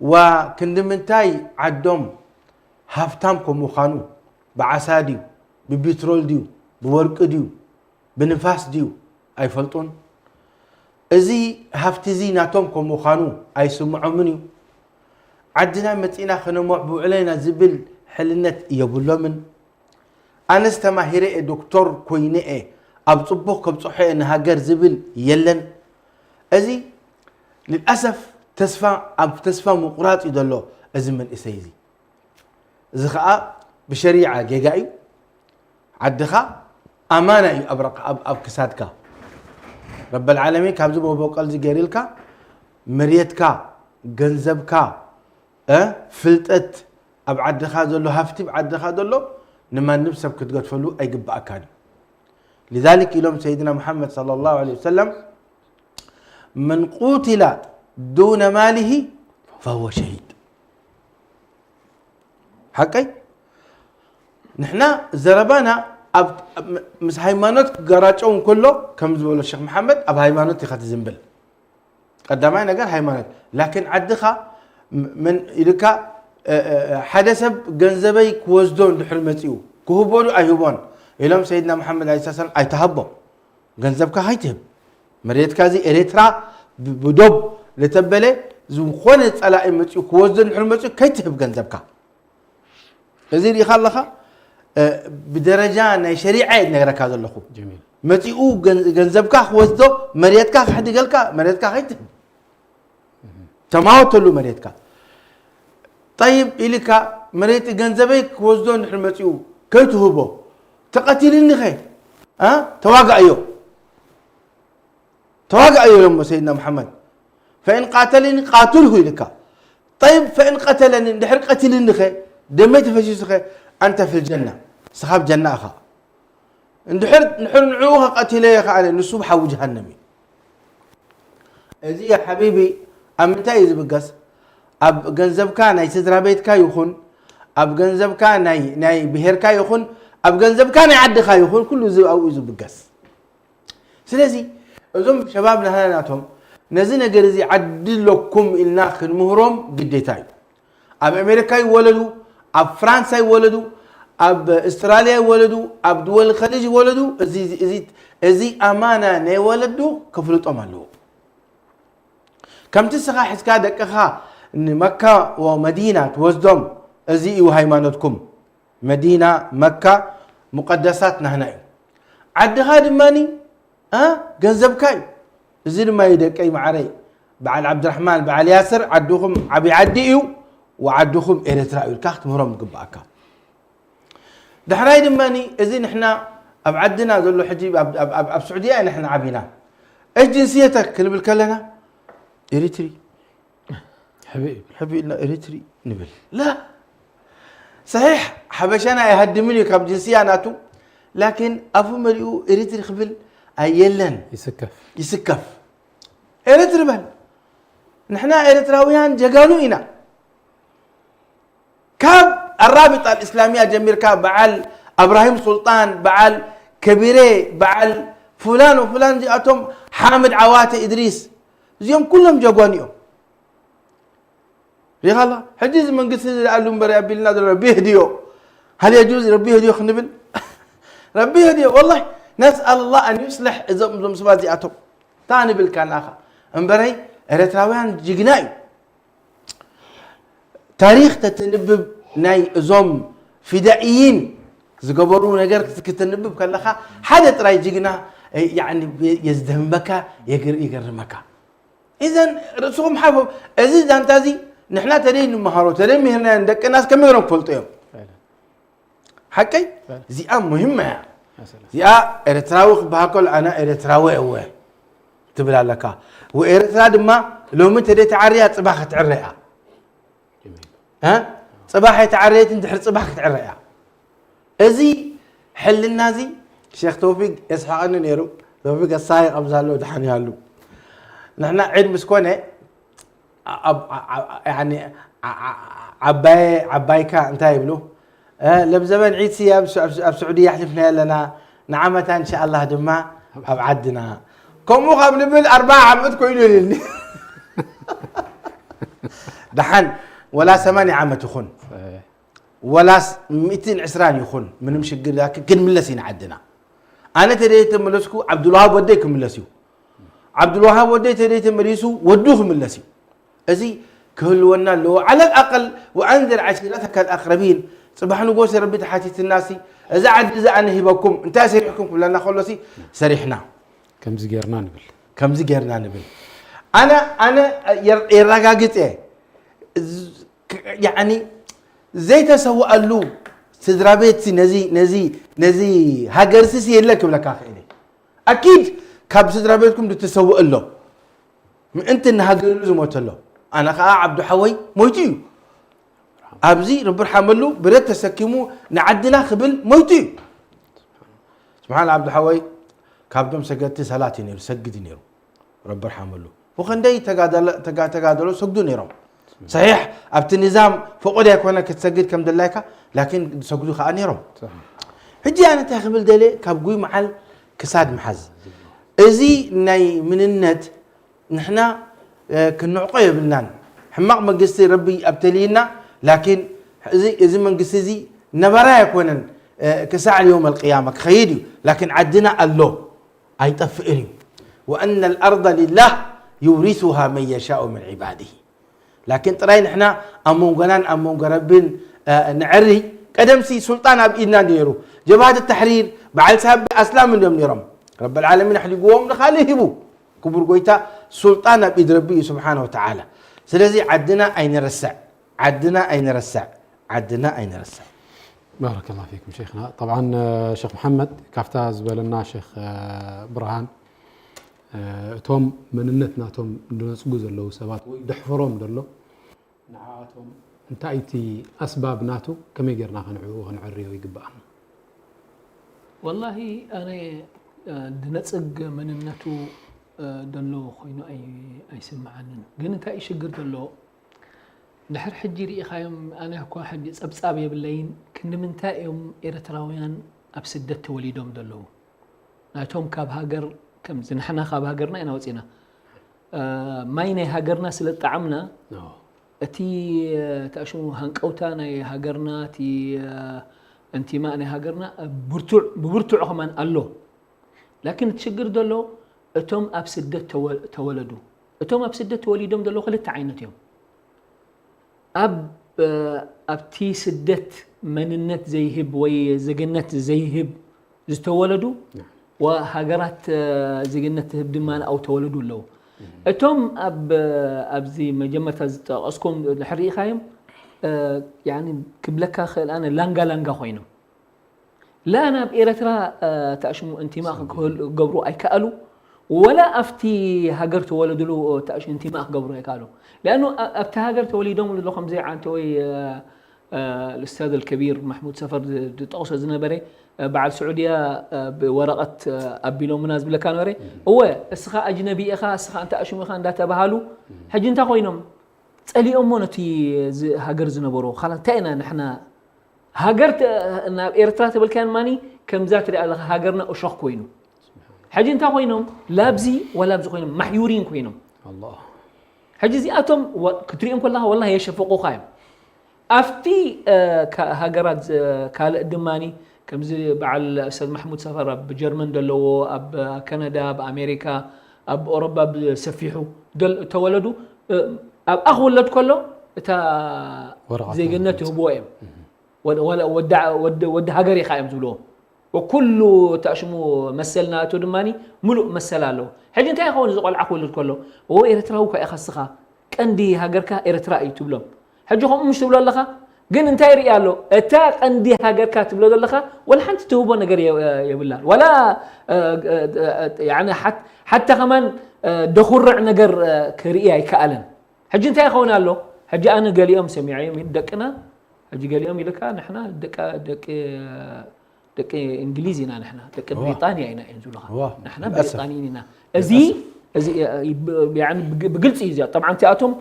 ዋ ክንዲ ምንታይ ዓዶም ሃፍታም ከም ምዃኑ ብዓሳ ድዩ ብቢትሮል ድዩ ብወርቂ ድዩ ብንፋስ ድዩ ኣይፈልጡን። እዚ ሃፍቲ እዚ ናቶም ከም ምዃኑ ኣይስምዖምን እዩ። ዓድና መጺእና ከነመብዕሎ ኢና ዝብል ሕልነት የብሎምን። ኣነስ ተማሂረ እየ፣ ዶክተር ኮይነ እየ፣ ኣብ ጽቡቕ ከብጽሖ እየ ንሃገር ዝብል የለን። እዚ ልልኣሰፍ ተስፋ፣ ኣብ ተስፋ ምቑራጽ እዩ ዘሎ እዚ መንእሰይ እዚ። እዚ ኸኣ ብሸሪዓ ጌጋ እዩ። ዓድኻ ኣማና እዩ ኣብ ረቕ-፣ ኣብ፣ ኣብ ክሳድካ። ረበል ዓለሚን ካብዚ መበቆል እዚ ገይርልካ መሬትካ፣ ገንዘብካ፣ እ፣ ፍልጠት ኣብ ዓድኻ ዘሎ፣ ሃፍቲ ኣብ ዓድኻ ዘሎ ንማንም ሰብ ክትገድፈሉ ኣይግብኣካን እዩ። لذلك ኢሎም ሰይድና ሙሓመድ ሰለላሁ ዐለይሂ ወሰለም፣ "መን ቁቲለ ዱነ ማሊሂ ፈሁወ ሸሂድ." ሓቀይ? ንሕና ዘረባና ኣብ፣ ኣብ፣ ምስ ሃይማኖት ክገራጨው እንከሎ፣ ከም ዝበሎ ሸኽ መሓመድ፣ ኣብ ሃይማኖት ኢኻ ትዝንብል። ቀዳማይ ነገር ሃይማኖት። ላኪን ዓድኻ ም-፣ ምን ኢልካ፣ እ፣ እ፣ እ፣ ሓደ ሰብ ገንዘበይ ክወስዶ እንድሕር መጺኡ፣ ክህቦ ዶ ኣይህቦን? ኢሎም ሰይድና መሓመድ ዐለይሂ ሰላም ኣይትሃቦ። ገንዘብካ ከይትህብ። መሬትካ እዚ ኤርትራ ብ-፣ ብዶብ ለተበለ ዝኾነ ጸላኢ መጺኡ ክወስዶ እንድሕር መጺኡ ከይትህብ ገንዘብካ። እዚ ርኢኻ ኣለኻ? እ፣ ብደረጃ ናይ ሸሪዓ እየ ዝነግረካ ዘለኹ። ጀሚል። መጺኡ ገን-፣ ገንዘብካ ክወስዶ፣ መሬትካ ክሕድገልካ፣ መሬትካ ከይትህብ። ተማወተሉ መሬትካ። ጠይብ ኢልካ መሬት ገንዘበይ ክወስዶ እንድሕር መጺኡ ከይትህቦ፣ ተቐቲልኒ ኸ? አ? ተዋጋእዮ። ተዋጋእዮ ኢሎሞ ሰይድና መሓመድ። ፈኢን ቃተለኒ ቃቱልሁ ኢልካ። ጠይብ ፈኢን ቀተለኒ፣ እንድሕር ቀቲልኒ ኸ? ደመይ ተፈሲሱ ኸ? ኣንተ ፊል ጀና። ንስኻ ኣብ ጀና ኢኻ። እንድሕር፣ እንድሕር ንዕኡ ኸቐቲለዮ ኸኣነ፣ ንሱ ብሓዊ ጀሃነም እዩ። እዚ ሓቢቢ ኣብ ምንታይ እዩ ዝብገስ? ኣብ ገንዘብካ ናይ ስድራ ቤትካ ይኹን፣ ኣብ ገንዘብካ ናይ፣ ናይ ብሄርካ ይኹን፣ ኣብ ገንዘብካ ናይ ዓድኻ ይኹን፣ ኩሉ እዚ ኣብኡ እዩ ዝብገስ። ስለዚ እዞም ሸባብ ናህና ናቶም ነዚ ነገር እዚ ዓዲ ኣለኩም ኢልና ክንምህሮም ግዴታ እዩ። ኣብ ኣሜሪካ ይወለዱ፣ ኣብ ፍራንሳ ይወለዱ፣ ኣብ ኣስትራልያ ይወለዱ፣ ኣብ ድወል ኸሊጅ ይወለዱ፣ እዚ፣ እዚ፣ እዚ፣ እዚ ኣማና ናይ ወለዱ ከፍልጦም ኣለዎ። ከምቲ ንስኻ ሒዝካ ደቅኻ ንመካ ወመዲና ትወስዶም፣ እዚ እዩ ሃይማኖትኩም። መዲና፣ መካ፣ ሙቀደሳት ናህና እዩ። ዓድኻ ድማኒ፣ እ፣ ገንዘብካ እዩ። እዚ ድማ እዩ ደቀይ መዓረይ፣ በዓል ዓብድራሕማን፣ በዓል ያስር፣ ዓድኹም ዓብዪ ዓዲ እዩ፣ ወዓድኹም ኤርትራ እዩ ኢልካ ክትምህሮም ዝግብኣካ። ዳሕራይ ድማኒ፣ እዚ ንሕና ኣብ ዓድና ዘሎ ሕጂ፣ ኣብ፣ ኣብ፣ ኣብ፣ ኣብ ስዑድያ ንሕና ዓቢና። እሽ ጅንስየተክ ክንብል ከለና፣ ኤሪትሪ። ሕቢ እዩ። ሕቢ ኢልና ኤሪትሪ ንብል። ላ፣ ሰሒሕ፣ ሓበሻና ኣይሃድምን እዩ ካብ ጅንስያ ናቱ። ላኪን ኣፉ መሊኡ ኤሪትሪ ክብል ኣየለን። ይስከፍ። ይስከፍ። ኤሪትሪ በል። ንሕና ኤርትራውያን ጀጋኑ ኢና። ካብ ኣራቢጣ ኣልእስላሚያ ጀሚርካ፣ በዓል ኣብራሂም ሱልጣን፣ በዓል ከቢሬ፣ በዓል ፉላን ወፉላን፣ እዚኣቶም ሓምድ ዓዋተ እድሪስ፣ እዚኦም ኩሎም ጀጓኑ እዮም። ሪኻ ኣላ? ሕጂ እዚ መንግስቲ እዚ ደኣ ኣሉ እምበር ኣቢልና ዘሎ ረቢ የህድዮ። ሃል የጁዝ ረቢ የህድዮ ክንብል? ረቢ የህድዮ። ወላሂ ነስኣል ላህ ኣን ዩስልሕ እዞም፣ እዞም ሰባት እዚኣቶም። እንታይ ንብል ካናኻ? እምበረይ ኤርትራውያን ጅግና እዩ። ታሪኽ ተተንብብ ናይ እዞም ፊዳኢይን ዝገበሩ ነገር ክተንብብ ከለኻ ሓደ ጥራይ ጅግና፣ እ፣ ያዕኒ የዝደምመካ፣ የግር-፣ ይገርመካ። ኢዘን ርእስኹም ሓፎ፣ እዚ ዛንታ እዚ ንሕና ተደይ ንመሃሮ፣ ተደይ ምሂርናዮ ንደቅናስ ከመይ ገይሮም ክፈልጡ እዮም? ሓቀይ? በል። እዚኣ ሙሂማ እያ። መሰለ። እዚኣ ኤርትራዊ ክበሃል ከሎ ኣነ ኤርትራዊ እወ ትብል ኣለካ። ወኤርትራ ድማ ሎሚ ተደይ ተዓርያ ጽባሕ ክትዕረ እያ። እ? ጽባሕ ኣይተዓረየትን ድሕሪ ጽባሕ ክትዕረ እያ። እዚ ሕልና እዚ ሼክ ተውፊቅ የስሕቐኒ ነይሩ። ተውፊቅ ኣሳይቕ ኣብዚ ኣሎ ድሓን ይሃሉ። ንሕና ዒድ ምስ ኮነ ኣብ፣ ዓ-፣ ዓ-፣ ያኒ፣ ዓ-፣ ዓ-፣ ዓባየ፣ ዓባይካ እንታይ ይብሉ? እ፣ ለብዘበን ዒድ ስያ ኣብ ስ-፣ ኣብ ስ-፣ ኣብ ስዑድያ ኣሕሊፍናዮ ኣለና። ንዓመታ እንሻኣላህ ድማ ኣብ ዓድና። ከምኡ ካብ ንብል ኣርብዓ ዓመት ኮይኑ ኢሉኒ። ደሓን ወላ ሰማንያ ዓመት ይኹን፣ ሰሒሕ። ወላስ ሚእትን ዕስራን ይኹን፣ ምንም ሽግር ላኪን ክንምለስ ኢና ዓድና። ኣነ ተደይ ተመለስኩ፣ ዓብዱልዋሃብ ወደይ ክምለስ እዩ። ዓብዱልዋሃብ ወደይ ተደይ ተመሊሱ፣ ወዱ ክምለስ እዩ። እዚ ክህልወና ኣለዎ። على الأقل وأنذر عشيرتك الأقربين። ጽባሕ ንጎሲ ረቢ ተሓቲትናሲ፣ እዚ ዓዲ እዚ ኣነ ሂበኩም፣ እንታይ ሰሪሕኩም ክብለና ከሎሲ፣ ሰሪሕና። ከምዚ ጌርና ንብል። ከምዚ ጌርና ንብል። ኣነ ኣነ የር- የረጋግጽ እየ። ዝ- ክ- ያኒ ዘይተሰውኣሉ ስድራ ቤት ነዚ ነዚ ነዚ ሃገርሲ የለ ክብለካ ክእል። ኣኪድ ካብ ስድራ ቤትኩም ድትሰውእ ኣሎ። ምእንቲ ንሃገርሉ ዝሞተ ኣሎ። ኣነ ከዓ ዓብዱ ሓወይ ሞይቱ እዩ። ኣብዚ ረቢ ርሓመሉ ብረት ተሰኪሙ ንዓድና ክብል ሞይቱ እዩ። ስብሓን ዓብዱ ሓወይ ካብቶም ሰገድቲ ሰላት እዩ ነይሩ፣ ሰግድ እዩ ነይሩ። ረቢ ርሓመሉ። ብኸንደይ ተጋደለ- ተጋ- ተጋደሎ ሰግዱ ነይሮም። ሰሒሕ ኣብቲ ንዛም ፈቆድ ኣይኮነ ክትሰግድ ከም ደላይካ፣ ላኪን ሰግዱ ከዓ ነይሮም። ሕጂ ኣነ እንታይ ክብል ደለ ካብ ጉይ መዓል ክሳድ ምሓዝ፣ እዚ ናይ ምንነት ንሕና ክንዕቆ የብልናን። ሕማቕ መንግስቲ ረቢ ኣብተልይና፣ ላኪን እዚ መንግስቲ እዚ ነባራይ ኣይኮነን። ክሳዕ የውም ኣልቅያማ ክኸይድ እዩ። ላኪን ዓድና ኣሎ ኣይጠፍእን እዩ። وأن الأرض لله يورثها من يشاء من عباده. ላኪን ጥራይ ንሕና ኣብ መንጎናን ኣብ መንጎ ረብን ንዕሪ። ቀደምሲ ሱልጣን ኣብ ኢድና ነይሩ። ጀብሃት ተሕሪር በዓል ሳቢ ኣስላም እንዲዮም ነይሮም። ረብ ልዓለሚን ኣሕሊግዎም ንኻልእ ሂቡ። ክቡር ጎይታ ሱልጣን ኣብ ኢድ ረቢ እዩ ስብሓን ወተዓላ። ስለዚ ዓድና ኣይንረስዕ፣ ዓድና ኣይንረስዕ፣ ዓድና ኣይንረስዕ። ባረከላ ፊኩም ሸይኽና። ጠብዓን ሸኽ መሓመድ ካብታ ዝበለና ሸኽ ብርሃን እቶም መንነት ናቶም ዝነፅጉ ዘለዉ ሰባት ወይ ደሕፈሮም ዘሎ ንዓኣቶም እንታይ እቲ ኣስባብ ናቱ ከመይ ጌርና ከንዕኡ ከንዕርዮ ይግብኣና? ወላሂ ኣነ ድነፅግ መንነቱ ደሎ ኮይኑ ኣይስምዓንን። ግን እንታይ እዩ ሽግር ደሎ ድሕር ሕጂ ርኢኻዮም ኣነ እኳ ሕጂ ጸብጻብ የብለይን ክንዲ ምንታይ እዮም ኤርትራውያን ኣብ ስደት ተወሊዶም ዘለዉ ናይቶም ካብ ሃገር ከምዚ ንሕና ካብ ሃገርና ኢና ወጺና ማይ ናይ ሃገርና ስለ ጣዕምና እቲ ተኣሽሙ ሃንቀውታ ናይ ሃገርና እቲ እንቲማ ናይ ሃገርና ብርቱዕ ብብርቱዕ ከማን ኣሎ ላኪን እቲ ሽግር ዘሎ እቶም ኣብ ስደት ተወለዱ እቶም ኣብ ስደት ተወሊዶም ዘሎ ክልተ ዓይነት እዮም ኣብ ኣብቲ ስደት መንነት ዘይህብ ወይ ዜግነት ዘይህብ ዝተወለዱ ወሃገራት ዜግነት ትህብ ድማ ኣብኡ ተወለዱ ኣለዉ እቶም ኣብ ኣብዚ መጀመርታ ዝጠቀስኩም ድሕር ርኢኻዮም ክብለካ ክእል ኣነ ላንጋ ላንጋ ኮይኖም ላ ናብ ኤረትራ ተኣሽሙ እንቲማ ክገብሩ ኣይከኣሉ ወላ ኣብቲ ሃገር ተወለድሉ ተኣሽሙ እንቲማ ክገብሩ ኣይከኣሉ ለኣኑ ኣብቲ ሃገር ተወሊዶም ዘሎ ከምዚ ዓንተ ወይ ልስታዝ ኣልከቢር ማሕሙድ ሰፈር ዝጠቕሶ ዝነበረ በዓል ስዑድያ ብወረቐት ኣቢሎምና ዝብለካ ነበረ እወ እስኻ ኣጅነቢ ኢኻ እስኻ እንተ ኣሽሙ ኢኻ እንዳተባሃሉ ሕጂ እንታይ ኮይኖም ጸሊኦሞ ነቲ ሃገር ዝነበሮ ካላ እንታይ ኢና ንሕና ሃገር ናብ ኤርትራ ተበልካያ ማኒ ከምዛ ትሪኣ ኣለኻ ሃገርና እሾኽ ኮይኑ ሕጂ እንታይ ኮይኖም ላብዚ ወላብዚ ኮይኖም ማሕዩሪን ኮይኖም ሕጂ እዚኣቶም ክትሪኦም ከለኻ ወላ የሸፈቑኻ እዮም ኣብቲ ሃገራት ካልእ ድማ ከምዚ በዓል ሰድ ማሕሙድ ሰፈር ኣብ ጀርመን ዘለዎ ኣብ ከነዳ ኣብ ኣሜሪካ ኣብ ኦሮባ ብሰፊሑ ተወለዱ ኣብኣ ክውለድ ከሎ እታ ዜግነት ይህብዎ እዮም ወዲ ሃገር ኢኻ እዮም ዝብልዎ ኩሉ ተኣሽሙ መሰል ናቱ ድማ ሙሉእ መሰል ኣለዎ ሕጂ እንታይ ይኸውን እዚ ቆልዓ ክውልድ ከሎ ዎ ኤርትራዊ እኳ ኢኻ ስኻ ቀንዲ ሃገርካ ኤርትራ እዩ ትብሎም ሕጂ ከምኡ ምሽ ትብሎ ኣለኻ ግን እንታይ ይርኢ ኣሎ እታ ቀንዲ ሃገርካ ትብሎ ዘለኻ ወላ ሓንቲ ትህቦ ነገር የብላን ወላ ሓታ ከማን ደኹርዕ ነገር ክርኢ ኣይከኣለን ሕጂ እንታይ ይኸውን ኣሎ ሕጂ ኣነ ገሊኦም ሰሚዐዮም ደቅና ሕጂ ገሊኦም ኢልካ ንሕና ደቂ ደቂ እንግሊዝ ኢና ንሕና ደቂ ብሪጣንያ ኢና እዮም ዝብሉኻ ንሕና ብሪጣንይን ኢና እዚ እዚ ብግልፂ እዩ እዚኣ ጠብዓ እንቲኣቶም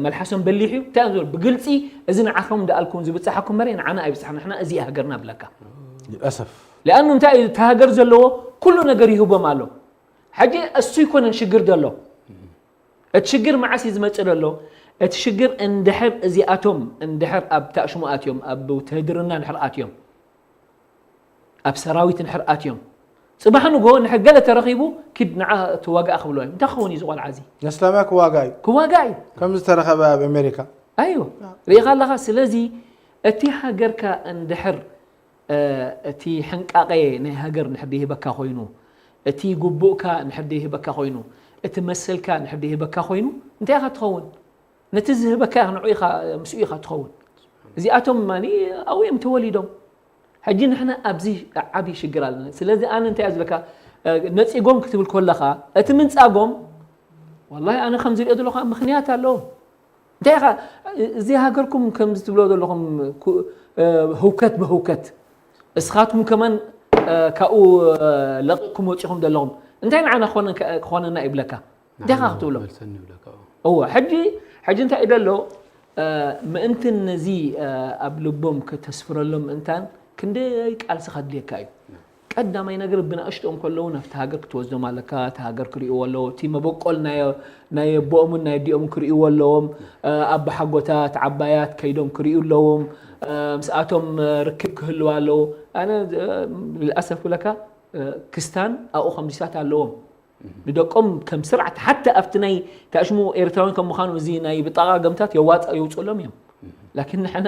መልሓሶም በሊሕ እዩ እንታይ እዮም ዝብሉ ብግልፂ እዚ ንዓኹም ደኣልኩም ዝብፅሓኩም መረ ንዓና ኣይብፅሓ ንሕና እዚ ሃገርና ብለካ للأسف لأنه እንታይ እዩ እቲ ሃገር ዘለዎ ኩሉ ነገር ይህቦም ኣሎ ሕጂ እሱ ይኮነን ሽግር ዘሎ እቲ ሽግር መዓስ እዩ ዝመፅእ ዘሎ እቲ ሽግር እንድሕር እዚኣቶም እንድሕር ኣብ ተእሽሙ ኣትዮም ኣብ ውትህድርና እንድሕር ኣትዮም ኣብ ሰራዊት እንድሕር ኣትዮም ጽባሕ ንጎ ንሕገለ ተረኺቡ ኪድ ንዓ ትዋጋእ ክብሎ እዮም። እንታይ ክኸውን እዩ እዚ ቆልዓ እዚ? ነስላማ ክዋጋ እዩ። ክዋጋእ እዩ። ከም ዝተረኸበ ኣብ ኣሜሪካ ኣይዎ ርኢኻ ኣለኻ። ስለዚ እቲ ሃገርካ እንድሕር እቲ ሕንቃቐ ናይ ሃገር እንድሕር ደይህበካ ኮይኑ፣ እቲ ግቡእካ እንድሕር ደይህበካ ኮይኑ፣ እቲ መሰልካ እንድሕር ደይህበካ ኮይኑ እንታይ ኢኻ ትኸውን? ነቲ ዝህበካ ኢኻ ንዑ ኢኻ ምስኡ ኢኻ ትኸውን። እዚኣቶም ማኒ ኣብኡ እዮም ተወሊዶም። ሕጂ ንሕና ኣብዚ ዓብዪ ሽግር ኣለና። ስለዚ ኣነ እንታይ እየ ዝብለካ ነፂጎም ክትብል ከለኻ እቲ ምንፃጎም ወላሂ ኣነ ከም ዝሪኦ ዘለኹ ምኽንያት ኣለዎም። እንታይ ኢኻ እዚ ሃገርኩም ከምዚ ትብሎ ዘለኹም ህውከት ብህውከት እስኻትኩም ከማን ካብኡ ለቂቕኩም ወፂኹም ዘለኹም እንታይ ንዓና ክኾነና ይብለካ እንታይ ኢኻ ክትብሎም እወ ሕጂ ሕጂ እንታይ እዩ ዘሎ ምእንትን ነዚ ኣብ ልቦም ከተስፍረሎም ምእንታን ክንደይ ቃልሲ ከድልየካ እዩ ቀዳማይ ነገር ብናእሽቶም ከለዉ ናብቲ ሃገር ክትወስዶም ኣለካ እቲ ሃገር ክርእይዎ ኣለዎ እቲ መበቆል ናይ ኣቦኦምን ናይ ኣዲኦምን ክርእይዎ ኣለዎም ኣባሓጎታት ዓባያት ከይዶም ክርእዩ ኣለዎም ምስኣቶም ርክብ ክህልዋ ኣለዎ ኣነ ልልኣሰፍ ክብለካ ክስታን ኣብኡ ከምዚታት ኣለዎም ንደቆም ከም ስርዓት ሓተ ኣብቲ ናይ ታሽሙ ኤርትራውያን ከም ምዃኑ እዚ ናይ ብጣቓ ገምታት የዋፃ የውፅሎም እዮም ላኪን ንሕና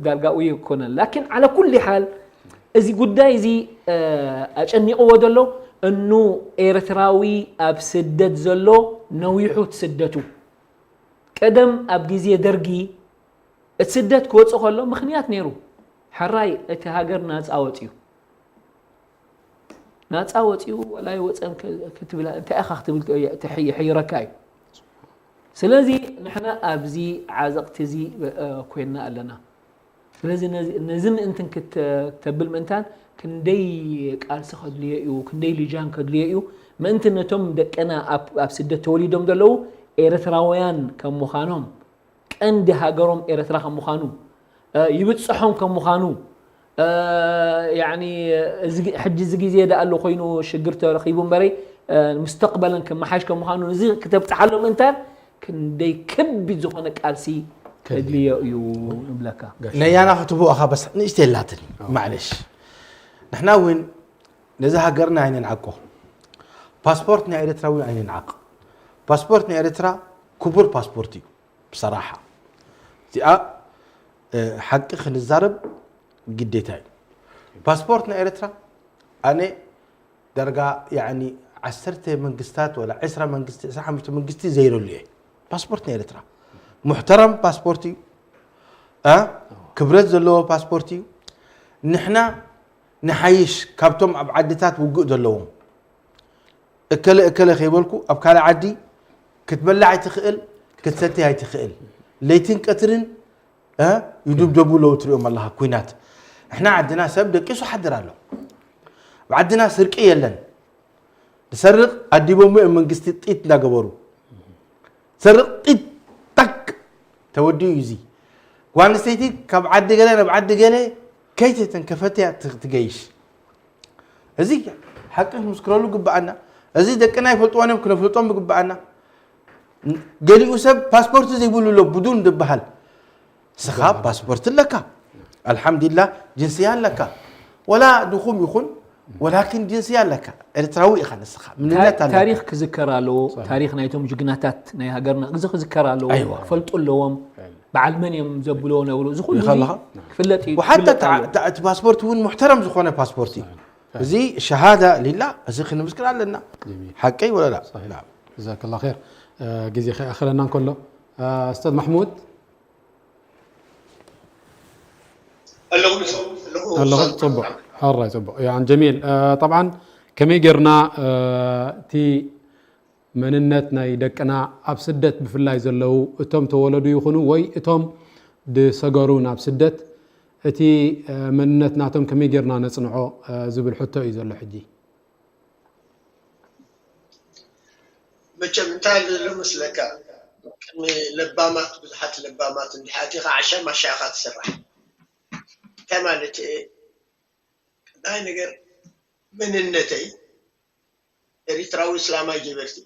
ዳርጋ ውይ ይኮነን ላኪን ዓለ ኩል ሓል እዚ ጉዳይ እዚ ኣጨኒቕዎ ዘሎ እኑ ኤርትራዊ ኣብ ስደት ዘሎ ነዊሑ ስደቱ ቀደም ኣብ ግዜ ደርጊ እቲ ስደት ክወፅእ ከሎ ምክንያት ነይሩ ሕራይ እቲ ሃገር ናፃ ወፅዩ ናፃ ወፂኡ ወላ ይወፀን ክትብል እንታይ ኢኻ ክትብል ይሕይረካ እዩ ስለዚ ንሕና ኣብዚ ዓዘቕቲ እዚ ኮይና ኣለና ስለዚ ነዚ ምእንትን ክተብል ምእንታን ክንደይ ቃልሲ ከድልዮ እዩ ክንደይ ልጃን ከድልዮ እዩ ምእንቲ ነቶም ደቀና ኣብ ስደት ተወሊዶም ዘለዉ ኤርትራውያን ከም ምዃኖም ቀንዲ ሃገሮም ኤርትራ ከም ምዃኑ ይብፅሖም ከም ምዃኑ ሕጂ እዚ ግዜ ዳኣሉ ኮይኑ ሽግር ተረኺቡ እምበረይ ምስተቅበለን ክመሓሽ ከም ምዃኑ እዚ ክተብፅሓሎም እንታን ክንደይ ከቢድ ዝኾነ ቃልሲ ከድልዮ እዩ ንብለካ ነያና ክትብኡ ኣኻ በስ ንእሽተ የላትን ማዕለሽ ንሕና እውን ነዚ ሃገርና ኣይንንዓቆ ፓስፖርት ናይ ኤርትራ እውን ኣይንንዓቕ ፓስፖርት ናይ ኤርትራ ክቡር ፓስፖርት እዩ ብሰራሓ እዚኣ ሓቂ ክንዛረብ ግዴታ እዩ ፓስፖርት ናይ ኤርትራ ኣነ ዳርጋ ያኒ ዓሰርተ መንግስታት ወላ ዕስራ መንግስቲ ዕስራ ሓሙሽተ መንግስቲ ዘይረሉ እየ ፓስፖርት ናይ ኤርትራ ሙሕተረም ፓስፖርት እዩ ክብረት ዘለዎ ፓስፖርት እዩ ንሕና ንሓይሽ ካብቶም ኣብ ዓድታት ውግእ ዘለዎም እከለ እከለ ከይበልኩ ኣብ ካልእ ዓዲ ክትበልዕ ኣይትኽእል ክትሰትይ ኣይትኽእል ለይትን ቀትርን ይድብደቡ ኣለዉ ትሪኦም ኣለኻ ኩናት ንሕና ዓድና ሰብ ደቂሱ ሓድር ኣሎ ኣብ ዓድና ስርቂ የለን ዝሰርቕ ኣዲቦሞ እዮም መንግስቲ ጥይት እንዳገበሩ ዝሰርቕ ጥይት ታክ ተወዲኡ እዩ እዚ ጓል ኣንስተይቲ ካብ ዓዲ ገለ ናብ ዓዲ ገለ ከይተተንከፈት እያ ትገይሽ እዚ ሓቂ ክንምስክረሉ ግብኣና እዚ ደቅና ይፈልጥዎን እዮም ክነፍልጦም ግብኣና ገሊኡ ሰብ ፓስፖርት ዘይብሉ ኣሎ ብዱን ዝበሃል ንስኻ ፓስፖርት ኣለካ ኣልሓምዱሊላህ ጅንስያ ኣለካ ወላ ድኹም ይኹን ወላኪን ጅንስያ ኣለካ ኤርትራዊ ኢኻ ንስኻ ምንነት ኣለካ ታሪኽ ክዝከር ኣለዎ ታሪኽ ናይቶም ጅግናታት ናይ ሃገርና እዚ ክዝከር ኣለዎ ኣይዋ። ክፈልጡ ኣለዎም በዓል መን እዮም ዘብልዎ ነብሩ እዚ ኩሉ እዚ ይኸለኻ? ክፍለጥ እዩ ወሓታ ክፍለጥ ኣለዎ። እቲ ፓስፖርት እውን ሙሕተረም ዝኾነ ፓስፖርት እዩ እዚ ሸሃዳ ሊላ እዚ ክንምስክር ኣለና ሓቀይ ወለላ ጀዛከላ ር ግዜ ከይኣኸለና እንከሎ ስተት ማሕሙድ ኣለኹ ጽቡቕ ሕራይ ጽቡቕ ያን ጀሚል ጠብዓን ከመይ ጌርና እቲ መንነት ናይ ደቅና ኣብ ስደት ብፍላይ ዘለዉ እቶም ተወለዱ ይኹኑ ወይ እቶም ድሰገሩ ናብ ስደት እቲ መንነት ናቶም ከመይ ጌርና ነጽንዖ ዝብል ሕቶ እዩ ዘሎ ሕጂ መቸም እንታይ ኣሎ መስለካ ቅድሚ ለባማት ብዙሓት ለባማት እንድሕር ኣቲኻ ዓሻ ማሻ ኢኻ ትስራሕ እንታይ ማለት እየ ቀዳይ ነገር መንነተይ ኤሪትራዊ እስላማይ ጀበርቲ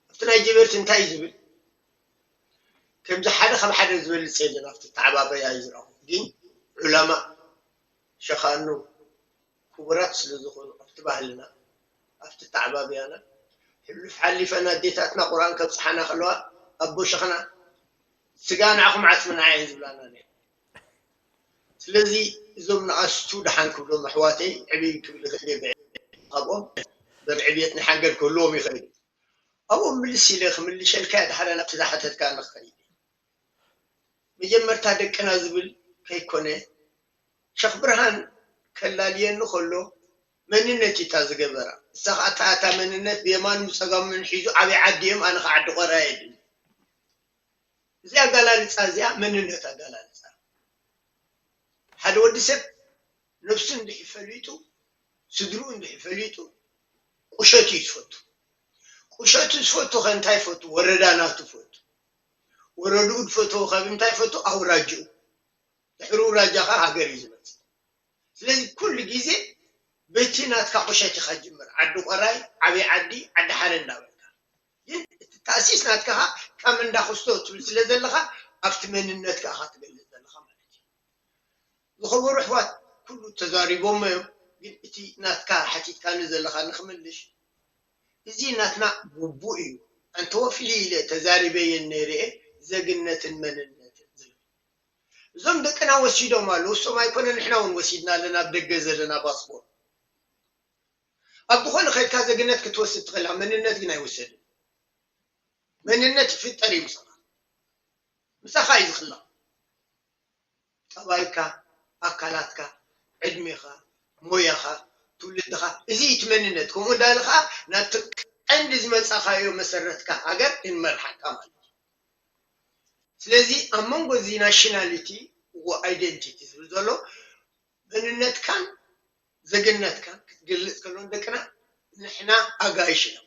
ኣብቲ ናይ ጀበርቲ እንታይ ዝብል ከምዚ ሓደ ካብ ሓደ ዝበልፅ የለን ኣብቲ ተዓባበያ ይዝረኹ ግን ዑለማ ሸኻኑ ዕውራት ስለ ዝኾኑ ኣብቲ ባህልና ኣብቲ ኣተዓባብያና ሕሉፍ ሓሊፈን ኣዴታትና ቁርኣን ከብጽሓና ከለዋ ኣቦ ሸኽና ስጋ ንዓኹም ዓጽሚ ንዓይ እየን ዝብላና ነይረን። ስለዚ እዞም ንኣሽቱ ደሓን ክብሎም ኣሕዋተይ ዕብይ ክብል ይኽእል እየ ብዕብየት ካብኦም እምበር ዕብየት ናይ ሓንገል ክህልዎም ይኽእል እዩ። ኣብኡ ምልስ ኢለ ክምልሸልካ እየ ድሓር ናብቲ ዝሓተትካኒ ክኸይድ እየ። መጀመርታ ደቅና ዝብል ከይኮነ ሸኽ ብርሃን ከላልየኒ ከሎ መንነት እዩ እታ ዝገበራ። እሳ ኸዓ እታ እታ መንነት ብየማን ብጸጋምን ሒዙ ዓብይ ዓዲ እዮም ኣነ ኸዓ ዓዲ ቆራይ እየ ድብል። እዚ ኣገላልጻ እዚኣ መንነት ኣገላልጻ ሓደ ወዲ ሰብ ነብሱ እንድሕር ፈሊጡ ስድርኡ እንድሕር ፈሊጡ ቁሸቱ እዩ ዝፈቱ። ቁሸቱ ዝፈቱ ከ እንታይ ይፈቱ? ወረዳ ናቱ ይፈቱ። ወረድኡ ዝፈትዎ ካብ እንታይ ይፈቱ? ኣውራጅኡ። ድሕሪ ውራጃ ከ ሃገር እዩ ዝመጽእ። ስለዚ ኩሉ ግዜ በቲ ናትካ ቁሸት ኢኻ ጅምር። ዓዲ ቆራይ፣ ዓብይ ዓዲ፣ ዓዲ ሓረ እንዳበልካ ግን እቲ ታእሲስ ናትካ ከ ካብ እንዳ ክስቶ ትብል ስለ ዘለኻ ኣብቲ መንነትካ ኢኻ ትገልጽ ዘለኻ ማለት እዩ። ዝኸበሩ ኣሕዋት ኩሉ ተዛሪቦሞ እዮም፣ ግን እቲ ናትካ ሓቲትካኒ ዘለኻ ንኽምልሽ እዚ ናትና ግቡእ እዩ። ኣንተወ ፍልይ ኢለ ተዛሪበየን ነይረ እየ ዘግነትን መንነትን ዝብል እዞም ደቅና ወሲዶም ኣለዉ። እሶም ኣይኮነ ንሕና እውን ወሲድና ኣለና ኣብ ደገ ዘለና ፓስፖርት ኣብ ዝኾነ ከድካ ዘግነት ክትወስድ ትኽእል ኢኻ። መንነት ግን ኣይውሰድን። መንነት ይፍጠር እዩ ምሳኻ ምሳኻ እዩ ዝኽለቕ። ጠባይካ፣ ኣካላትካ፣ ዕድሜኻ፣ ሞያኻ፣ ትውልድኻ፣ እዚ እዩ እቲ መንነት። ከምኡ እንዳለ ኸዓ ናብቲ ቀንዲ ዝመጻኻዮ መሰረትካ ሃገር ክንመርሓካ ማለት እዩ። ስለዚ ኣብ መንጎ እዚ ናሽናሊቲ ዎ ኣይደንቲቲ ዝብል ዘሎ መንነትካን ዘግነትካን ክትገልጽ ከሎ ንደቅና ንሕና ኣጋይሽ ኢና።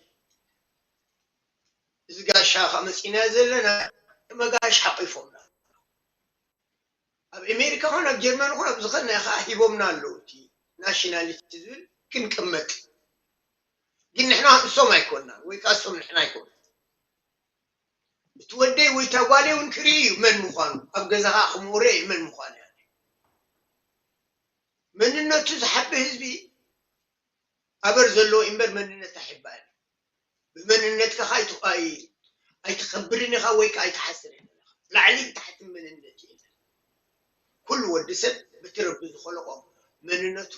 እዚ ጋሻ ካብ መጺና ዘለና መጋሽ ሓቂፎምና ኣብ ኣሜሪካ ኾን ኣብ ጀርመን ኾን ኣብ ዝኸድና ከዓ ሂቦምና ኣለዉ እቲ ናሽናሊቲ ዝብል ክንቅመጥ ግን ንሕና እሶም ኣይኮንናን ወይ ከዓ እሶም ንሕና ኣይኮኑ እቲ ወደይ ወይ እታ ጓለይ እውን ክርኢ እዩ መን ምዃኑ ኣብ ገዛኻ ክምውረ እዩ መን ምዃኑ እያ መንነቱ ዝሓቢ ህዝቢ ኣበር ዘለዎ እምበር መንነት ኣይሕባእን ብመንነትካ ኣይትኸብርን ኢኻ ወይ ከዓ ኣይትሓስርን ኢኻ ላዕሊ ታሕቲ መንነት የለን ኩሉ ወዲ ሰብ ብቲ ረቢ ዝኸለቆ መንነቱ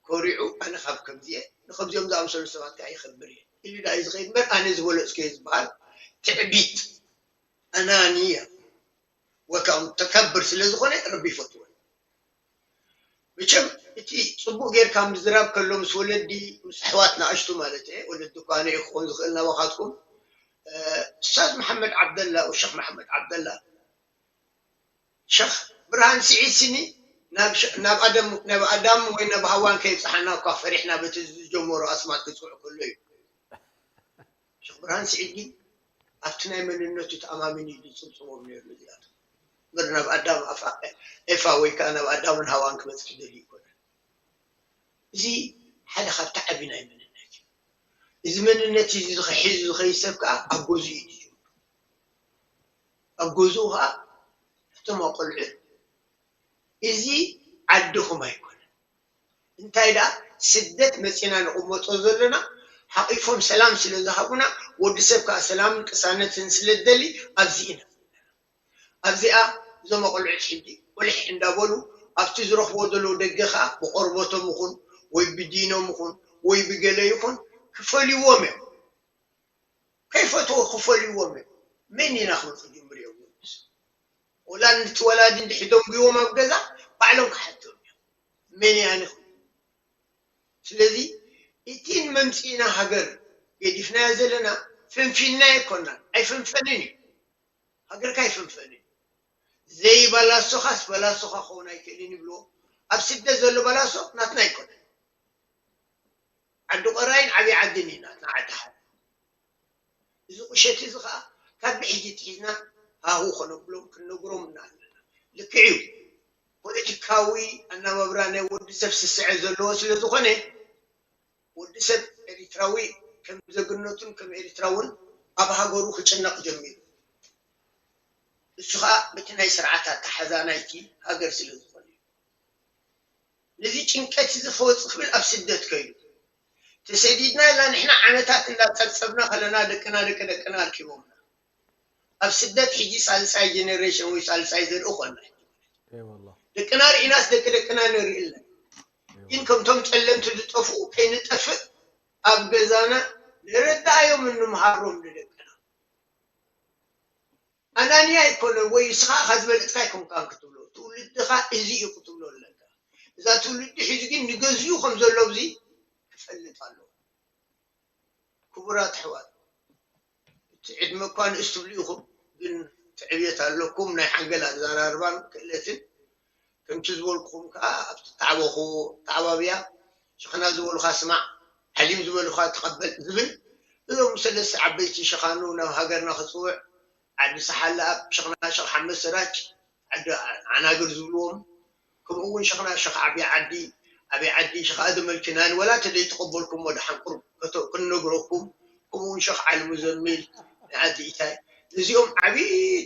ኮሪዑ ኣነ ካብ ከምዚየ ንከምዚኦም ዝኣምሰሉ ሰባት ከዓ ይኸብር እየ ኢሉ ዳ እዩ ዝኸይድ እምበር ኣነ ዝበለፅኩ እየ ዝበሃል ትዕቢት ኣናንያ ወካም ተከብር ስለ ዝኾነ ረቢ ይፈትዎ መቸም እቲ ፅቡቅ ጌርካ ምዝራብ ከሎ ምስ ወለዲ ምስ ኣሕዋት ንኣሽቱ ማለት እየ ወለዲ እኳ ኣነ ክኾን ዝኽእል ናባኻትኩም ኡስታዝ መሓመድ ዓብደላ ወሸኽ መሓመድ ዓብደላ ሸኽ ብርሃን ስዒድ ስኒ ናብ ኣደም ናብ ኣዳም ወይ ናብ ሃዋን ከይብፅሓና እኳ ፈሪሕና በቲ ዝጀመሮ ኣስማት ክፅውዕ ከሎ እዩ ሸኽ ብርሃን ስዒድ ግን ኣብቲ ናይ መንነቱ ተኣማሚን እዩ ዝፅብፅቦም ነይሩ እዚኣቶም እምበር ናብ ኣዳም ኣፋ ኤፋ ወይ ከዓ ናብ ኣዳምን ሃዋን ክመፅእ ክደሊ ይኮነ እዚ ሓደ ካብቲ ዓቢ ናይ መንነት እዩ እዚ መንነት እዚ ዝኸሒዝ ዝኸይድ ሰብ ከዓ ኣብ ገዝኡ እዩ ዝጅምር ኣብ ገዝኡ ከዓ እቶም ኣቆልዑት እዚ ዓድኹም ኣይኮነን እንታይ ደኣ ስደት መፂና ንቕመጦ ዘለና ሓቒፎም ሰላም ስለ ዝሃቡና ወዲ ሰብ ከዓ ሰላምን ቅሳነትን ስለ ዝደሊ ኣብዚ ኢና ኣብዚኣ እዞም ኣቆልዑት ሕጂ ቁልሕ እንዳበሉ ኣብቲ ዝረኽብዎ ዘለዉ ደገ ከዓ ብቆርበቶም ይኹን ወይ ብዲኖም ይኹን ወይ ብገለ ይኹን ክፈልይዎም እዮም ከይፈትዎ ክፈልይዎም እዮም መን ኢና ክብል ክጅምር እዮም ወላ ነቲ ወላዲ እንድሕር ደንጉይዎም ኣብ ገዛ ባዕሎም ክሓቶም እዮም መን እያ ንኽብል ስለዚ እቲ ንመምፅኢና ሃገር ገዲፍናዮ ዘለና ፍንፊንና ኣይኮናን ኣይፍንፈንን እዩ ሃገርካ ኣይፍንፈንን እዩ ዘይባላሶኻስ ባላሶኻ ክኸውን ኣይክእልን ይብልዎ ኣብ ስደት ዘሎ ባላሶ ናትና ኣይኮነን ዓዲ ቆራይን ዓብዪ ዓድን እዩ ናትና ዓዲ ሓደ እዚ ቁሸት እዚ ከዓ ካብ ብሕጂ ትሒዝና ሃሁ ከነብሎም ክንነግሮም እና ኣለና ልክዕ እዩ ፖለቲካዊ ኣናባብራ ናይ ወዲ ሰብ ስስዐ ዘለዎ ስለ ዝኾነ ወዲ ሰብ ኤሪትራዊ ከም ዘግነቱን ከም ኤሪትራውን ኣብ ሃገሩ ክጭነቕ ጀሚሩ እሱ ከዓ በቲ ናይ ስርዓት ኣተሓዛ ናይቲ ሃገር ስለ ዝኾነ እዩ ነዚ ጭንቀት እዚ ክወፅእ ክብል ኣብ ስደት ከይዱ። ተሰዲድና ኢልና ንሕና ዓመታት እንዳፀብፀብና ከለና ደቅና ደቂ ደቅና ኣርኪቦምና። ኣብ ስደት ሕጂ ሳልሳይ ጀነሬሽን ወይ ሳልሳይ ዘርኢ ኮና። ደቅና ርኢናስ ደቂ ደቅና ንርኢ ኣለና። ግን ከምቶም ጸለምቲ ዝጠፍኡ ከይንጠፍእ ኣብ ገዛና ንረዳኣዮም እንምሃሮም ንደቅና። ኣናንያ ኣይኮነን ወይ እስኻ ኢኻ ዝበለጽካ ኣይኮንካን ክትብሎ፣ ትውልድኻ እዚ እዩ ክትብሎ ኣለካ። እዛ ትውልዲ ሕዚ ግን ንገዝኡ ከም ዘሎ ኣብዚ ክፈልጥ ኣለዎ። ክቡራት ኣሕዋት፣ እቲ ዕድመ እኳ ንእስ ትብሉ ኢኹም፣ ግን ትዕብየት ኣለኩም፣ ናይ ሓንገል ኣዘራርባን ክእለትን። ከምቲ ዝበልኩኹም ከኣ ኣብቲ ተዓበኹ ተዓባብያ፣ ሸኽና ዝበሉኻ ስማዕ፣ ዓሊም ዝበሉኻ ተቐበል ዝብል፣ እዞም ሰለስተ ዓበይቲ ሸኻኑ ናብ ሃገርና ክጽውዕ፣ ዓዲ ሰሓላ ኣብ ሸኽና ሸኽ ሓመድ ሰራች፣ ዓዲ ዓናግር ዝብልዎም፣ ከምኡ እውን ሸኽና ሸኽ ዓብዪ ዓዲ፣ ዓብዪ ዓዲ ሸኽ ኣደመልኪናን ወላ ተደይተቐበልኩሞ ደሓን ቁሩብ ከተ- ክንነግረኩም፣ ከምኡ እውን ሸኽ ዓሊ ሙዘሚል ናይ ዓዲ ኢታይ፣ እዚኦም ዓብዪ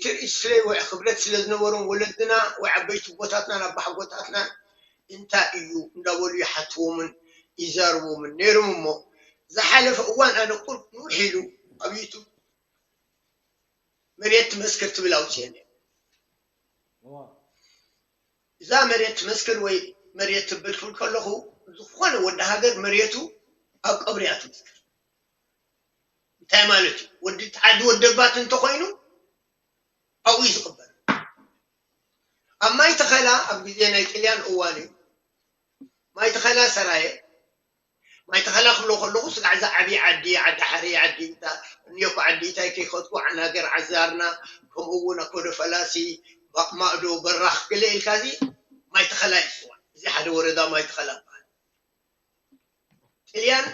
ትርኢት ስለ ወይ ክብረት ስለ ዝነበሮም ወለድና ወይ ዓበይቲ ቦታትናን ኣባሓጎታትናን እንታይ እዩ እንዳበሉ ይሓትዎምን ይዛርቦምን ነይሮም። እሞ ዝሓለፈ እዋን ኣነ ቁርብ ንውሕ ኢሉ ኣብ ዩቱብ መሬት ትመስክር ትብል ኣውፅኤ ነይረ። እዛ መሬት ትመስክር ወይ መሬት ትብል ክብል ከለኹ፣ ዝኾነ ወዲ ሃገር መሬቱ ኣብ ቀብሪ እያ ትመስክር። እንታይ ማለት እዩ? ወዲ ዓዲ ወደባት እንተኾይኑ ኣብኡ እዩ ዝቕበር። ኣብ ማይ ተኸላ ኣብ ግዜ ናይ ጥልያን እዋን እዩ። ማይ ተኸላ ሰራየ ማይ ተኸላ ክብሎ ከለኹ ስጋዕ እዛ ዓብዪ ዓዲ ዓዲ ሓሪ ዓዲ እታ እኒዮኮ ዓዲ እንታይ ከይኸትኩ ዓናገር ዓዛርና ከምኡ እውን ኣኮዶ ፈላሲ ባቕማእዶ በራኽ ገለ ኢልካ እዚ ማይ ተኸላ ይስዋ እዚ ሓደ ወረዳ ማይ ተኸላ በሃል። ጥልያን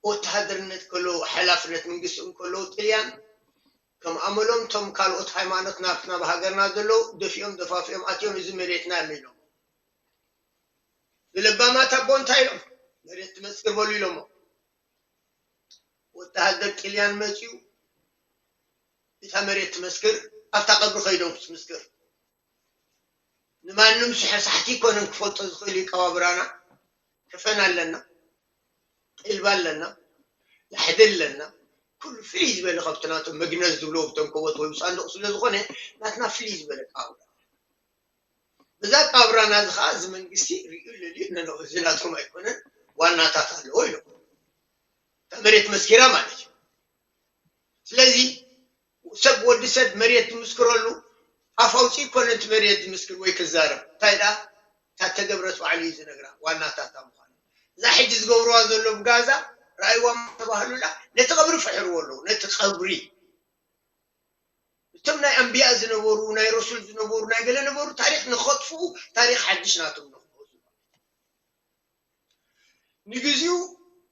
ወተሃደርነት ከሎ ሓላፍነት መንግስቲ እንከሎ ጥልያን ከም ኣመሎም እቶም ካልኦት ሃይማኖት ናብቲ ናብ ሃገርና ዘለዉ ደፊኦም ደፋፊኦም ኣትዮም እዚ መሬትና እዮም ኢሎም። ብለባማት ኣቦ እንታይ ኢሎም? መሬት ትመስክር በሉ ኢሎሞ። ወተሃደር ጥልያን መፅዩ እታ መሬት ትመስክር ኣብታ ቀብሪ ከይዶም ክትምስክር ንማንም ስሐ ሳሕቲ ይኮነን ክፈልጦ ዝኽእል እዩ ቀባብራና። ከፈን ኣለና፣ ጢልባ ኣለና፣ ላሕዲ ኣለና። ኩሉ ፍልይ ዝበለ ካብቲ ናቶም መግነዝ ዝብልዎ ብተንኮቦት ወይ ብሳንዱቕ ስለ ዝኾነ ናትና ፍልይ ዝበለ ቀባብራ። በዛ ቀባብራና እዚ ከዓ እዚ መንግስቲ ሪኡ ለልዩ ነንኦ እዚ ናቶም ኣይኮነን ዋናታት ኣለዎ ኢሎም። እታ መሬት መስኪራ ማለት እዩ። ስለዚ ሰብ ወዲ ሰብ መሬት ዝምስክረሉ ኣፍ ኣውፂኡ ይኮነ እቲ መሬት ዝምስክር ወይ ክዛረብ እንታይ ደኣ እታ ተገብረት ባዕሉ እዩ ዝነግራ ዋናታታ ምኳኑ እዛ ሕጂ ዝገብርዋ ዘሎ ብጋዛ ረኣይዋ ተባህሉላ ነቲ ቀብሪ ፍሕርዎ ኣለዉ ነቲ ቀብሪ እቶም ናይ ኣንብያ ዝነበሩ ናይ ረሱል ዝነበሩ ናይ ገለ ነበሩ ታሪክ ንኸጥፍኡ ታሪክ ሓድሽ ናቶም ንክበዙ ንግዚኡ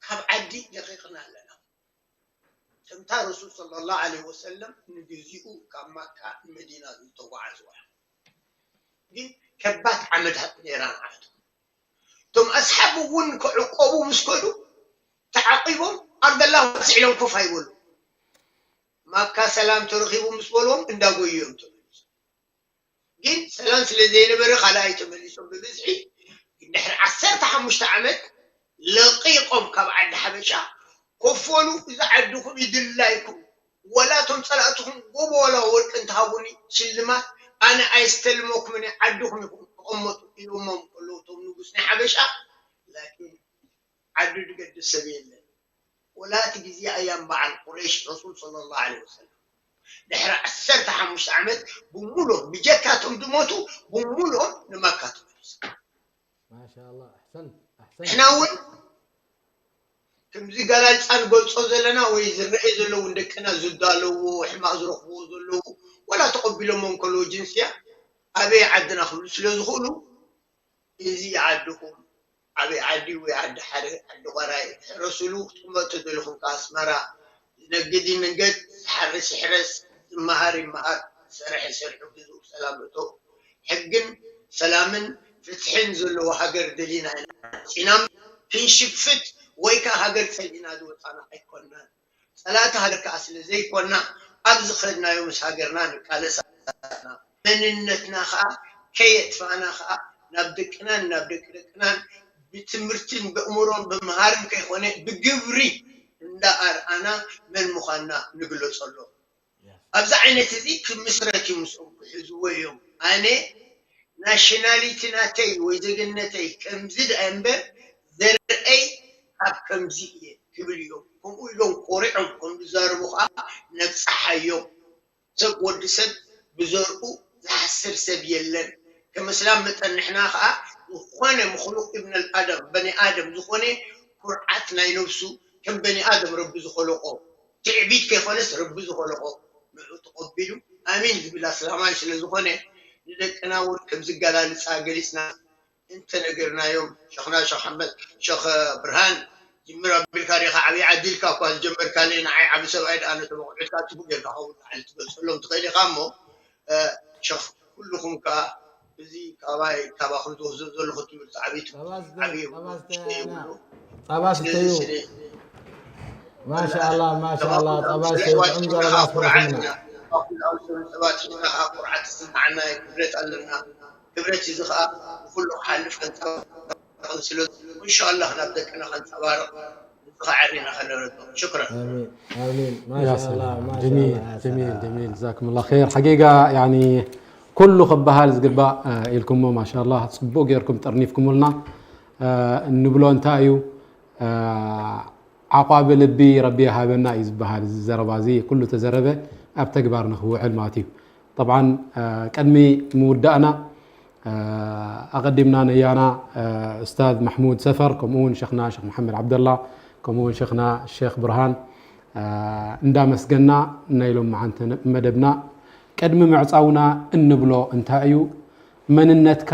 ካብ ዓዲ ለቒቕና ኣለና። ከምታ ረሱል ሰለላሁ ዐለይሂ ወሰለም ንግዚኡ ካብ ማካ ንመዲና ዝተጓዓዝዋ ግን ከባድ ዓመታት ነይራ ንዓቱ። እቶም ኣስሓብ እውን ክዕቆቡ ምስ ከዱ ተዓቂቦም ኣርደላ ዋስዕ ኢሎም ኮፍ ኣይበሉ። ማካ ሰላም ተረኺቡ ምስ በልዎም እንዳጎዩ እዮም ተመሊሶም። ግን ሰላም ስለ ዘይነበረ ካልኣይ ተመሊሶም ብብዝሒ ድሕሪ ዓሰርተ ሓሙሽተ ዓመት ለቂቆም ካብ ዓዲ ሓበሻ ኮፈሉ እዚ ዓድኹም ይድላይኩም ወላ እቶም ፀላእትኹም ጎቦ ወላ ወርቂ እንተሃቡኒ ሽልማት ኣነ ኣየስተልመኩምን ዓድኹም ኢኹም ተቐመጡ ኢሎሞም ከለዉ እቶም ንጉስ ናይ ሓበሻ ላኪን ዓዱ ዝገድስ ሰብ የለን። ወላ እቲ ግዜ ኣያም በዓል ቁረይሽ ረሱል ሰለላሁ ዐለይሂ ወሰለም ድሕሪ ዓሰርተ ሓሙሽተ ዓመት ብሙሉኦም ብጀካቶም ዝሞቱ ብሙሉኦም ንመካ ተመሊሶም። ማሻላ ኣሕሰንት ኣሕሰንት ንሕና እውን ከምዚ ገላልፃ ንገልፆ ዘለና ወይ ዝረኣዩ ዘለዉ ንደቅና ዝዳለውዎ ሕማቕ ዝረኽብዎ ዘለዉ ወላ ተቐቢሎሞ እንከለዉ ጅንስያ ኣበይ ዓድና ክብሉ ስለ ዝኽእሉ እዚ ዓድኹም ዓብይ ዓዲ ወይ ዓዲ ሓደ ዓዲ ቆራይ ሕረስሉ ክትቅመጡ ተደሊኹም ከ ኣስመራ ዝነግድ ይንገድ ዝሓርስ ይሕረስ ዝመሃር ይመሃር ዝሰርሕ ይሰርሑ ግዝኡ ብሰላም እቶ ሕግን ሰላምን ፍትሕን ዘለዎ ሃገር ደሊና ኢና ወፂና ክንሽፍት ወይ ከዓ ሃገር ፀሊእና ዝወፃና ኣይኮናን ፀላእቲ ሃገር ከዓ ስለ ዘይኮና ኣብ ዝኸድናዮ ምስ ሃገርና ንቃለስ ኣለና መንነትና ከዓ ከየጥፋእና ከዓ ናብ ደቅናን ናብ ደቂ ደቅናን ብትምህርትን ብእምሮን ብምሃርን ከይኮነ ብግብሪ እንዳኣርኣና መን ምዃንና ንግለጸሎም። ኣብዚ ዓይነት እዚ ክምስረት እዩ ምስኦም ክሕዝዎ እዮም። ኣነ ናሽናሊቲ ናተይ ወይ ዜግነተይ ከምዚ ደኣ እምበር ዘርእይ ካብ ከምዚ እየ ክብል እዮም። ከምኡ ኢሎም ኮሪዖም ከም ዝዛረቡ ከዓ ነብፅሓዮም። ሰብ ወዲ ሰብ ብዘርኡ ዝሓስር ሰብ የለን። ከም እስላም መጠን ንሕና ከዓ ዝኾነ ምክሉቅ ኢብነል ኣደም በኒ ኣደም ዝኾነ ኩርዓት ናይ ነብሱ ከም በኒ ኣደም ረቢ ዝኸለቆ ትዕቢት ከይኮነስ ረቢ ዝኸለቆ ንዑ ተቐቢሉ ኣሚን ዝብል ኣስላማይ ስለ ዝኾነ ንደቅና እውን ከም ዝገላልፃ ገሊፅና እንተነገርናዮም ሸኽና ሸኽ ሓመድ ሸኽ ብርሃን ጅምር ኣቢልካ ዲኻ ዓብዪ ዓዲ ኢልካ እኳ ዝጀመርካለይ ንዓይ ዓቢ ሰብኣይ ደኣ ነቶም ኣቑሑትካ ጽቡቕ ጌርካ ከምኡ ንዓሊ ትገልጸሎም ትኽእል ኢኻ እሞ ሸኽ ኩልኹም ከኣ እዚ ካባይ ካባኹም ዝወስዶ ዘለኹ ትምህርቲ ዓብዪ ትምህርቲ ዓብዪ የብሉ ውሽጢ የብሉ ጸባ ስተዩ ማሻኣላ ማሻኣላ ጸባ ስተዩ ጥዑም ዘረባ ኣስምዕኹምና ሰባት ኢና ኩርዓት ዝስምዓና ክብረት ኣለና ክብረት እዚ ከዓ ብኩሉ ክሓልፍ ከንፀባርቕ ስለ እንሻላ ናብ ደቅና ከንፀባርቕ ዝኸዓር ኢና ከነረዶ ሽክረን ኣሚን ኣሚን يا ማሻኣላ سلام ማሻኣላ جميل جميل جميل جزاكم الله خير حقيقة يعني ኩሉ ክበሃል ዝግባእ ኢልኩሞ ማሻላ ፅቡቅ ጌርኩም ጠርኒፍኩሙልና እንብሎ እንታይ እዩ ዓቋቢ ልቢ ረቢ ይሃበና እዩ ዝበሃል እዚ ዘረባ እዚ ኩሉ ተዘረበ ኣብ ተግባር ንክውዕል ማለት እዩ طبعا ቅድሚ ምውዳእና ኣቐዲምና ነያና ኡስታዝ ማሕሙድ ሰፈር ከምኡ እውን ሸኽና ሸኽ መሓመድ ዓብደላ ከምኡ እውን ሸኽና ሸኽ ብርሃን እንዳመስገና ናይ ሎም መዓንተ መደብና ቅድሚ ምዕፃውና እንብሎ እንታይ እዩ መንነትካ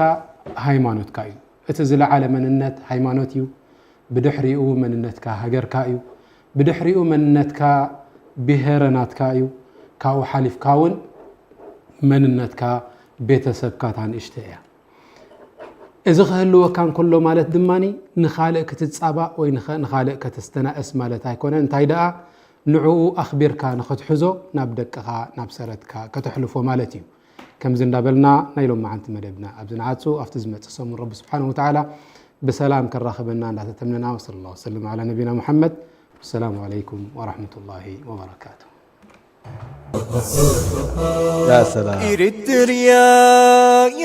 ሃይማኖትካ እዩ እቲ ዝለዓለ መንነት ሃይማኖት እዩ ብድሕሪኡ መንነትካ ሃገርካ እዩ ብድሕሪኡ መንነትካ ብሄረ ናትካ እዩ ካብኡ ሓሊፍካ እውን መንነትካ ቤተሰብካ እታ ንእሽተ እያ እዚ ክህልወካ እንከሎ ማለት ድማ ንኻልእ ክትፃባእ ወይ ንኸ- ንኻልእ ከተስተናእስ ማለት ኣይኮነን እንታይ ደኣ ንዕኡ ኣኽቢርካ ንኽትሕዞ ናብ ደቅኻ ናብ ሰረትካ ከተሕልፎ ማለት እዩ ከምዚ እንዳበልና ናይ ሎም መዓንቲ መደብና ኣብዚ ንዓፁ ኣብቲ ዝመፅእ ሰሙን ረቢ ስብሓን ወተዓላ ብሰላም ከራኽበና እንዳተተምነና ወሰለ ላ ወሰለም ዓላ ነቢና ሙሓመድ ወሰላሙ ዓለይኩም ወራሕመቱላሂ ወበረካቱ يا سلام إريتريا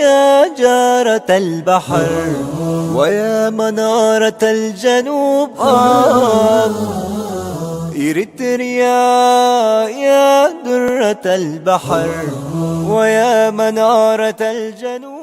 يا جارة البحر ويا منارة الجنوب آه إريتريا يا درة البحر ويا منارة الجنوب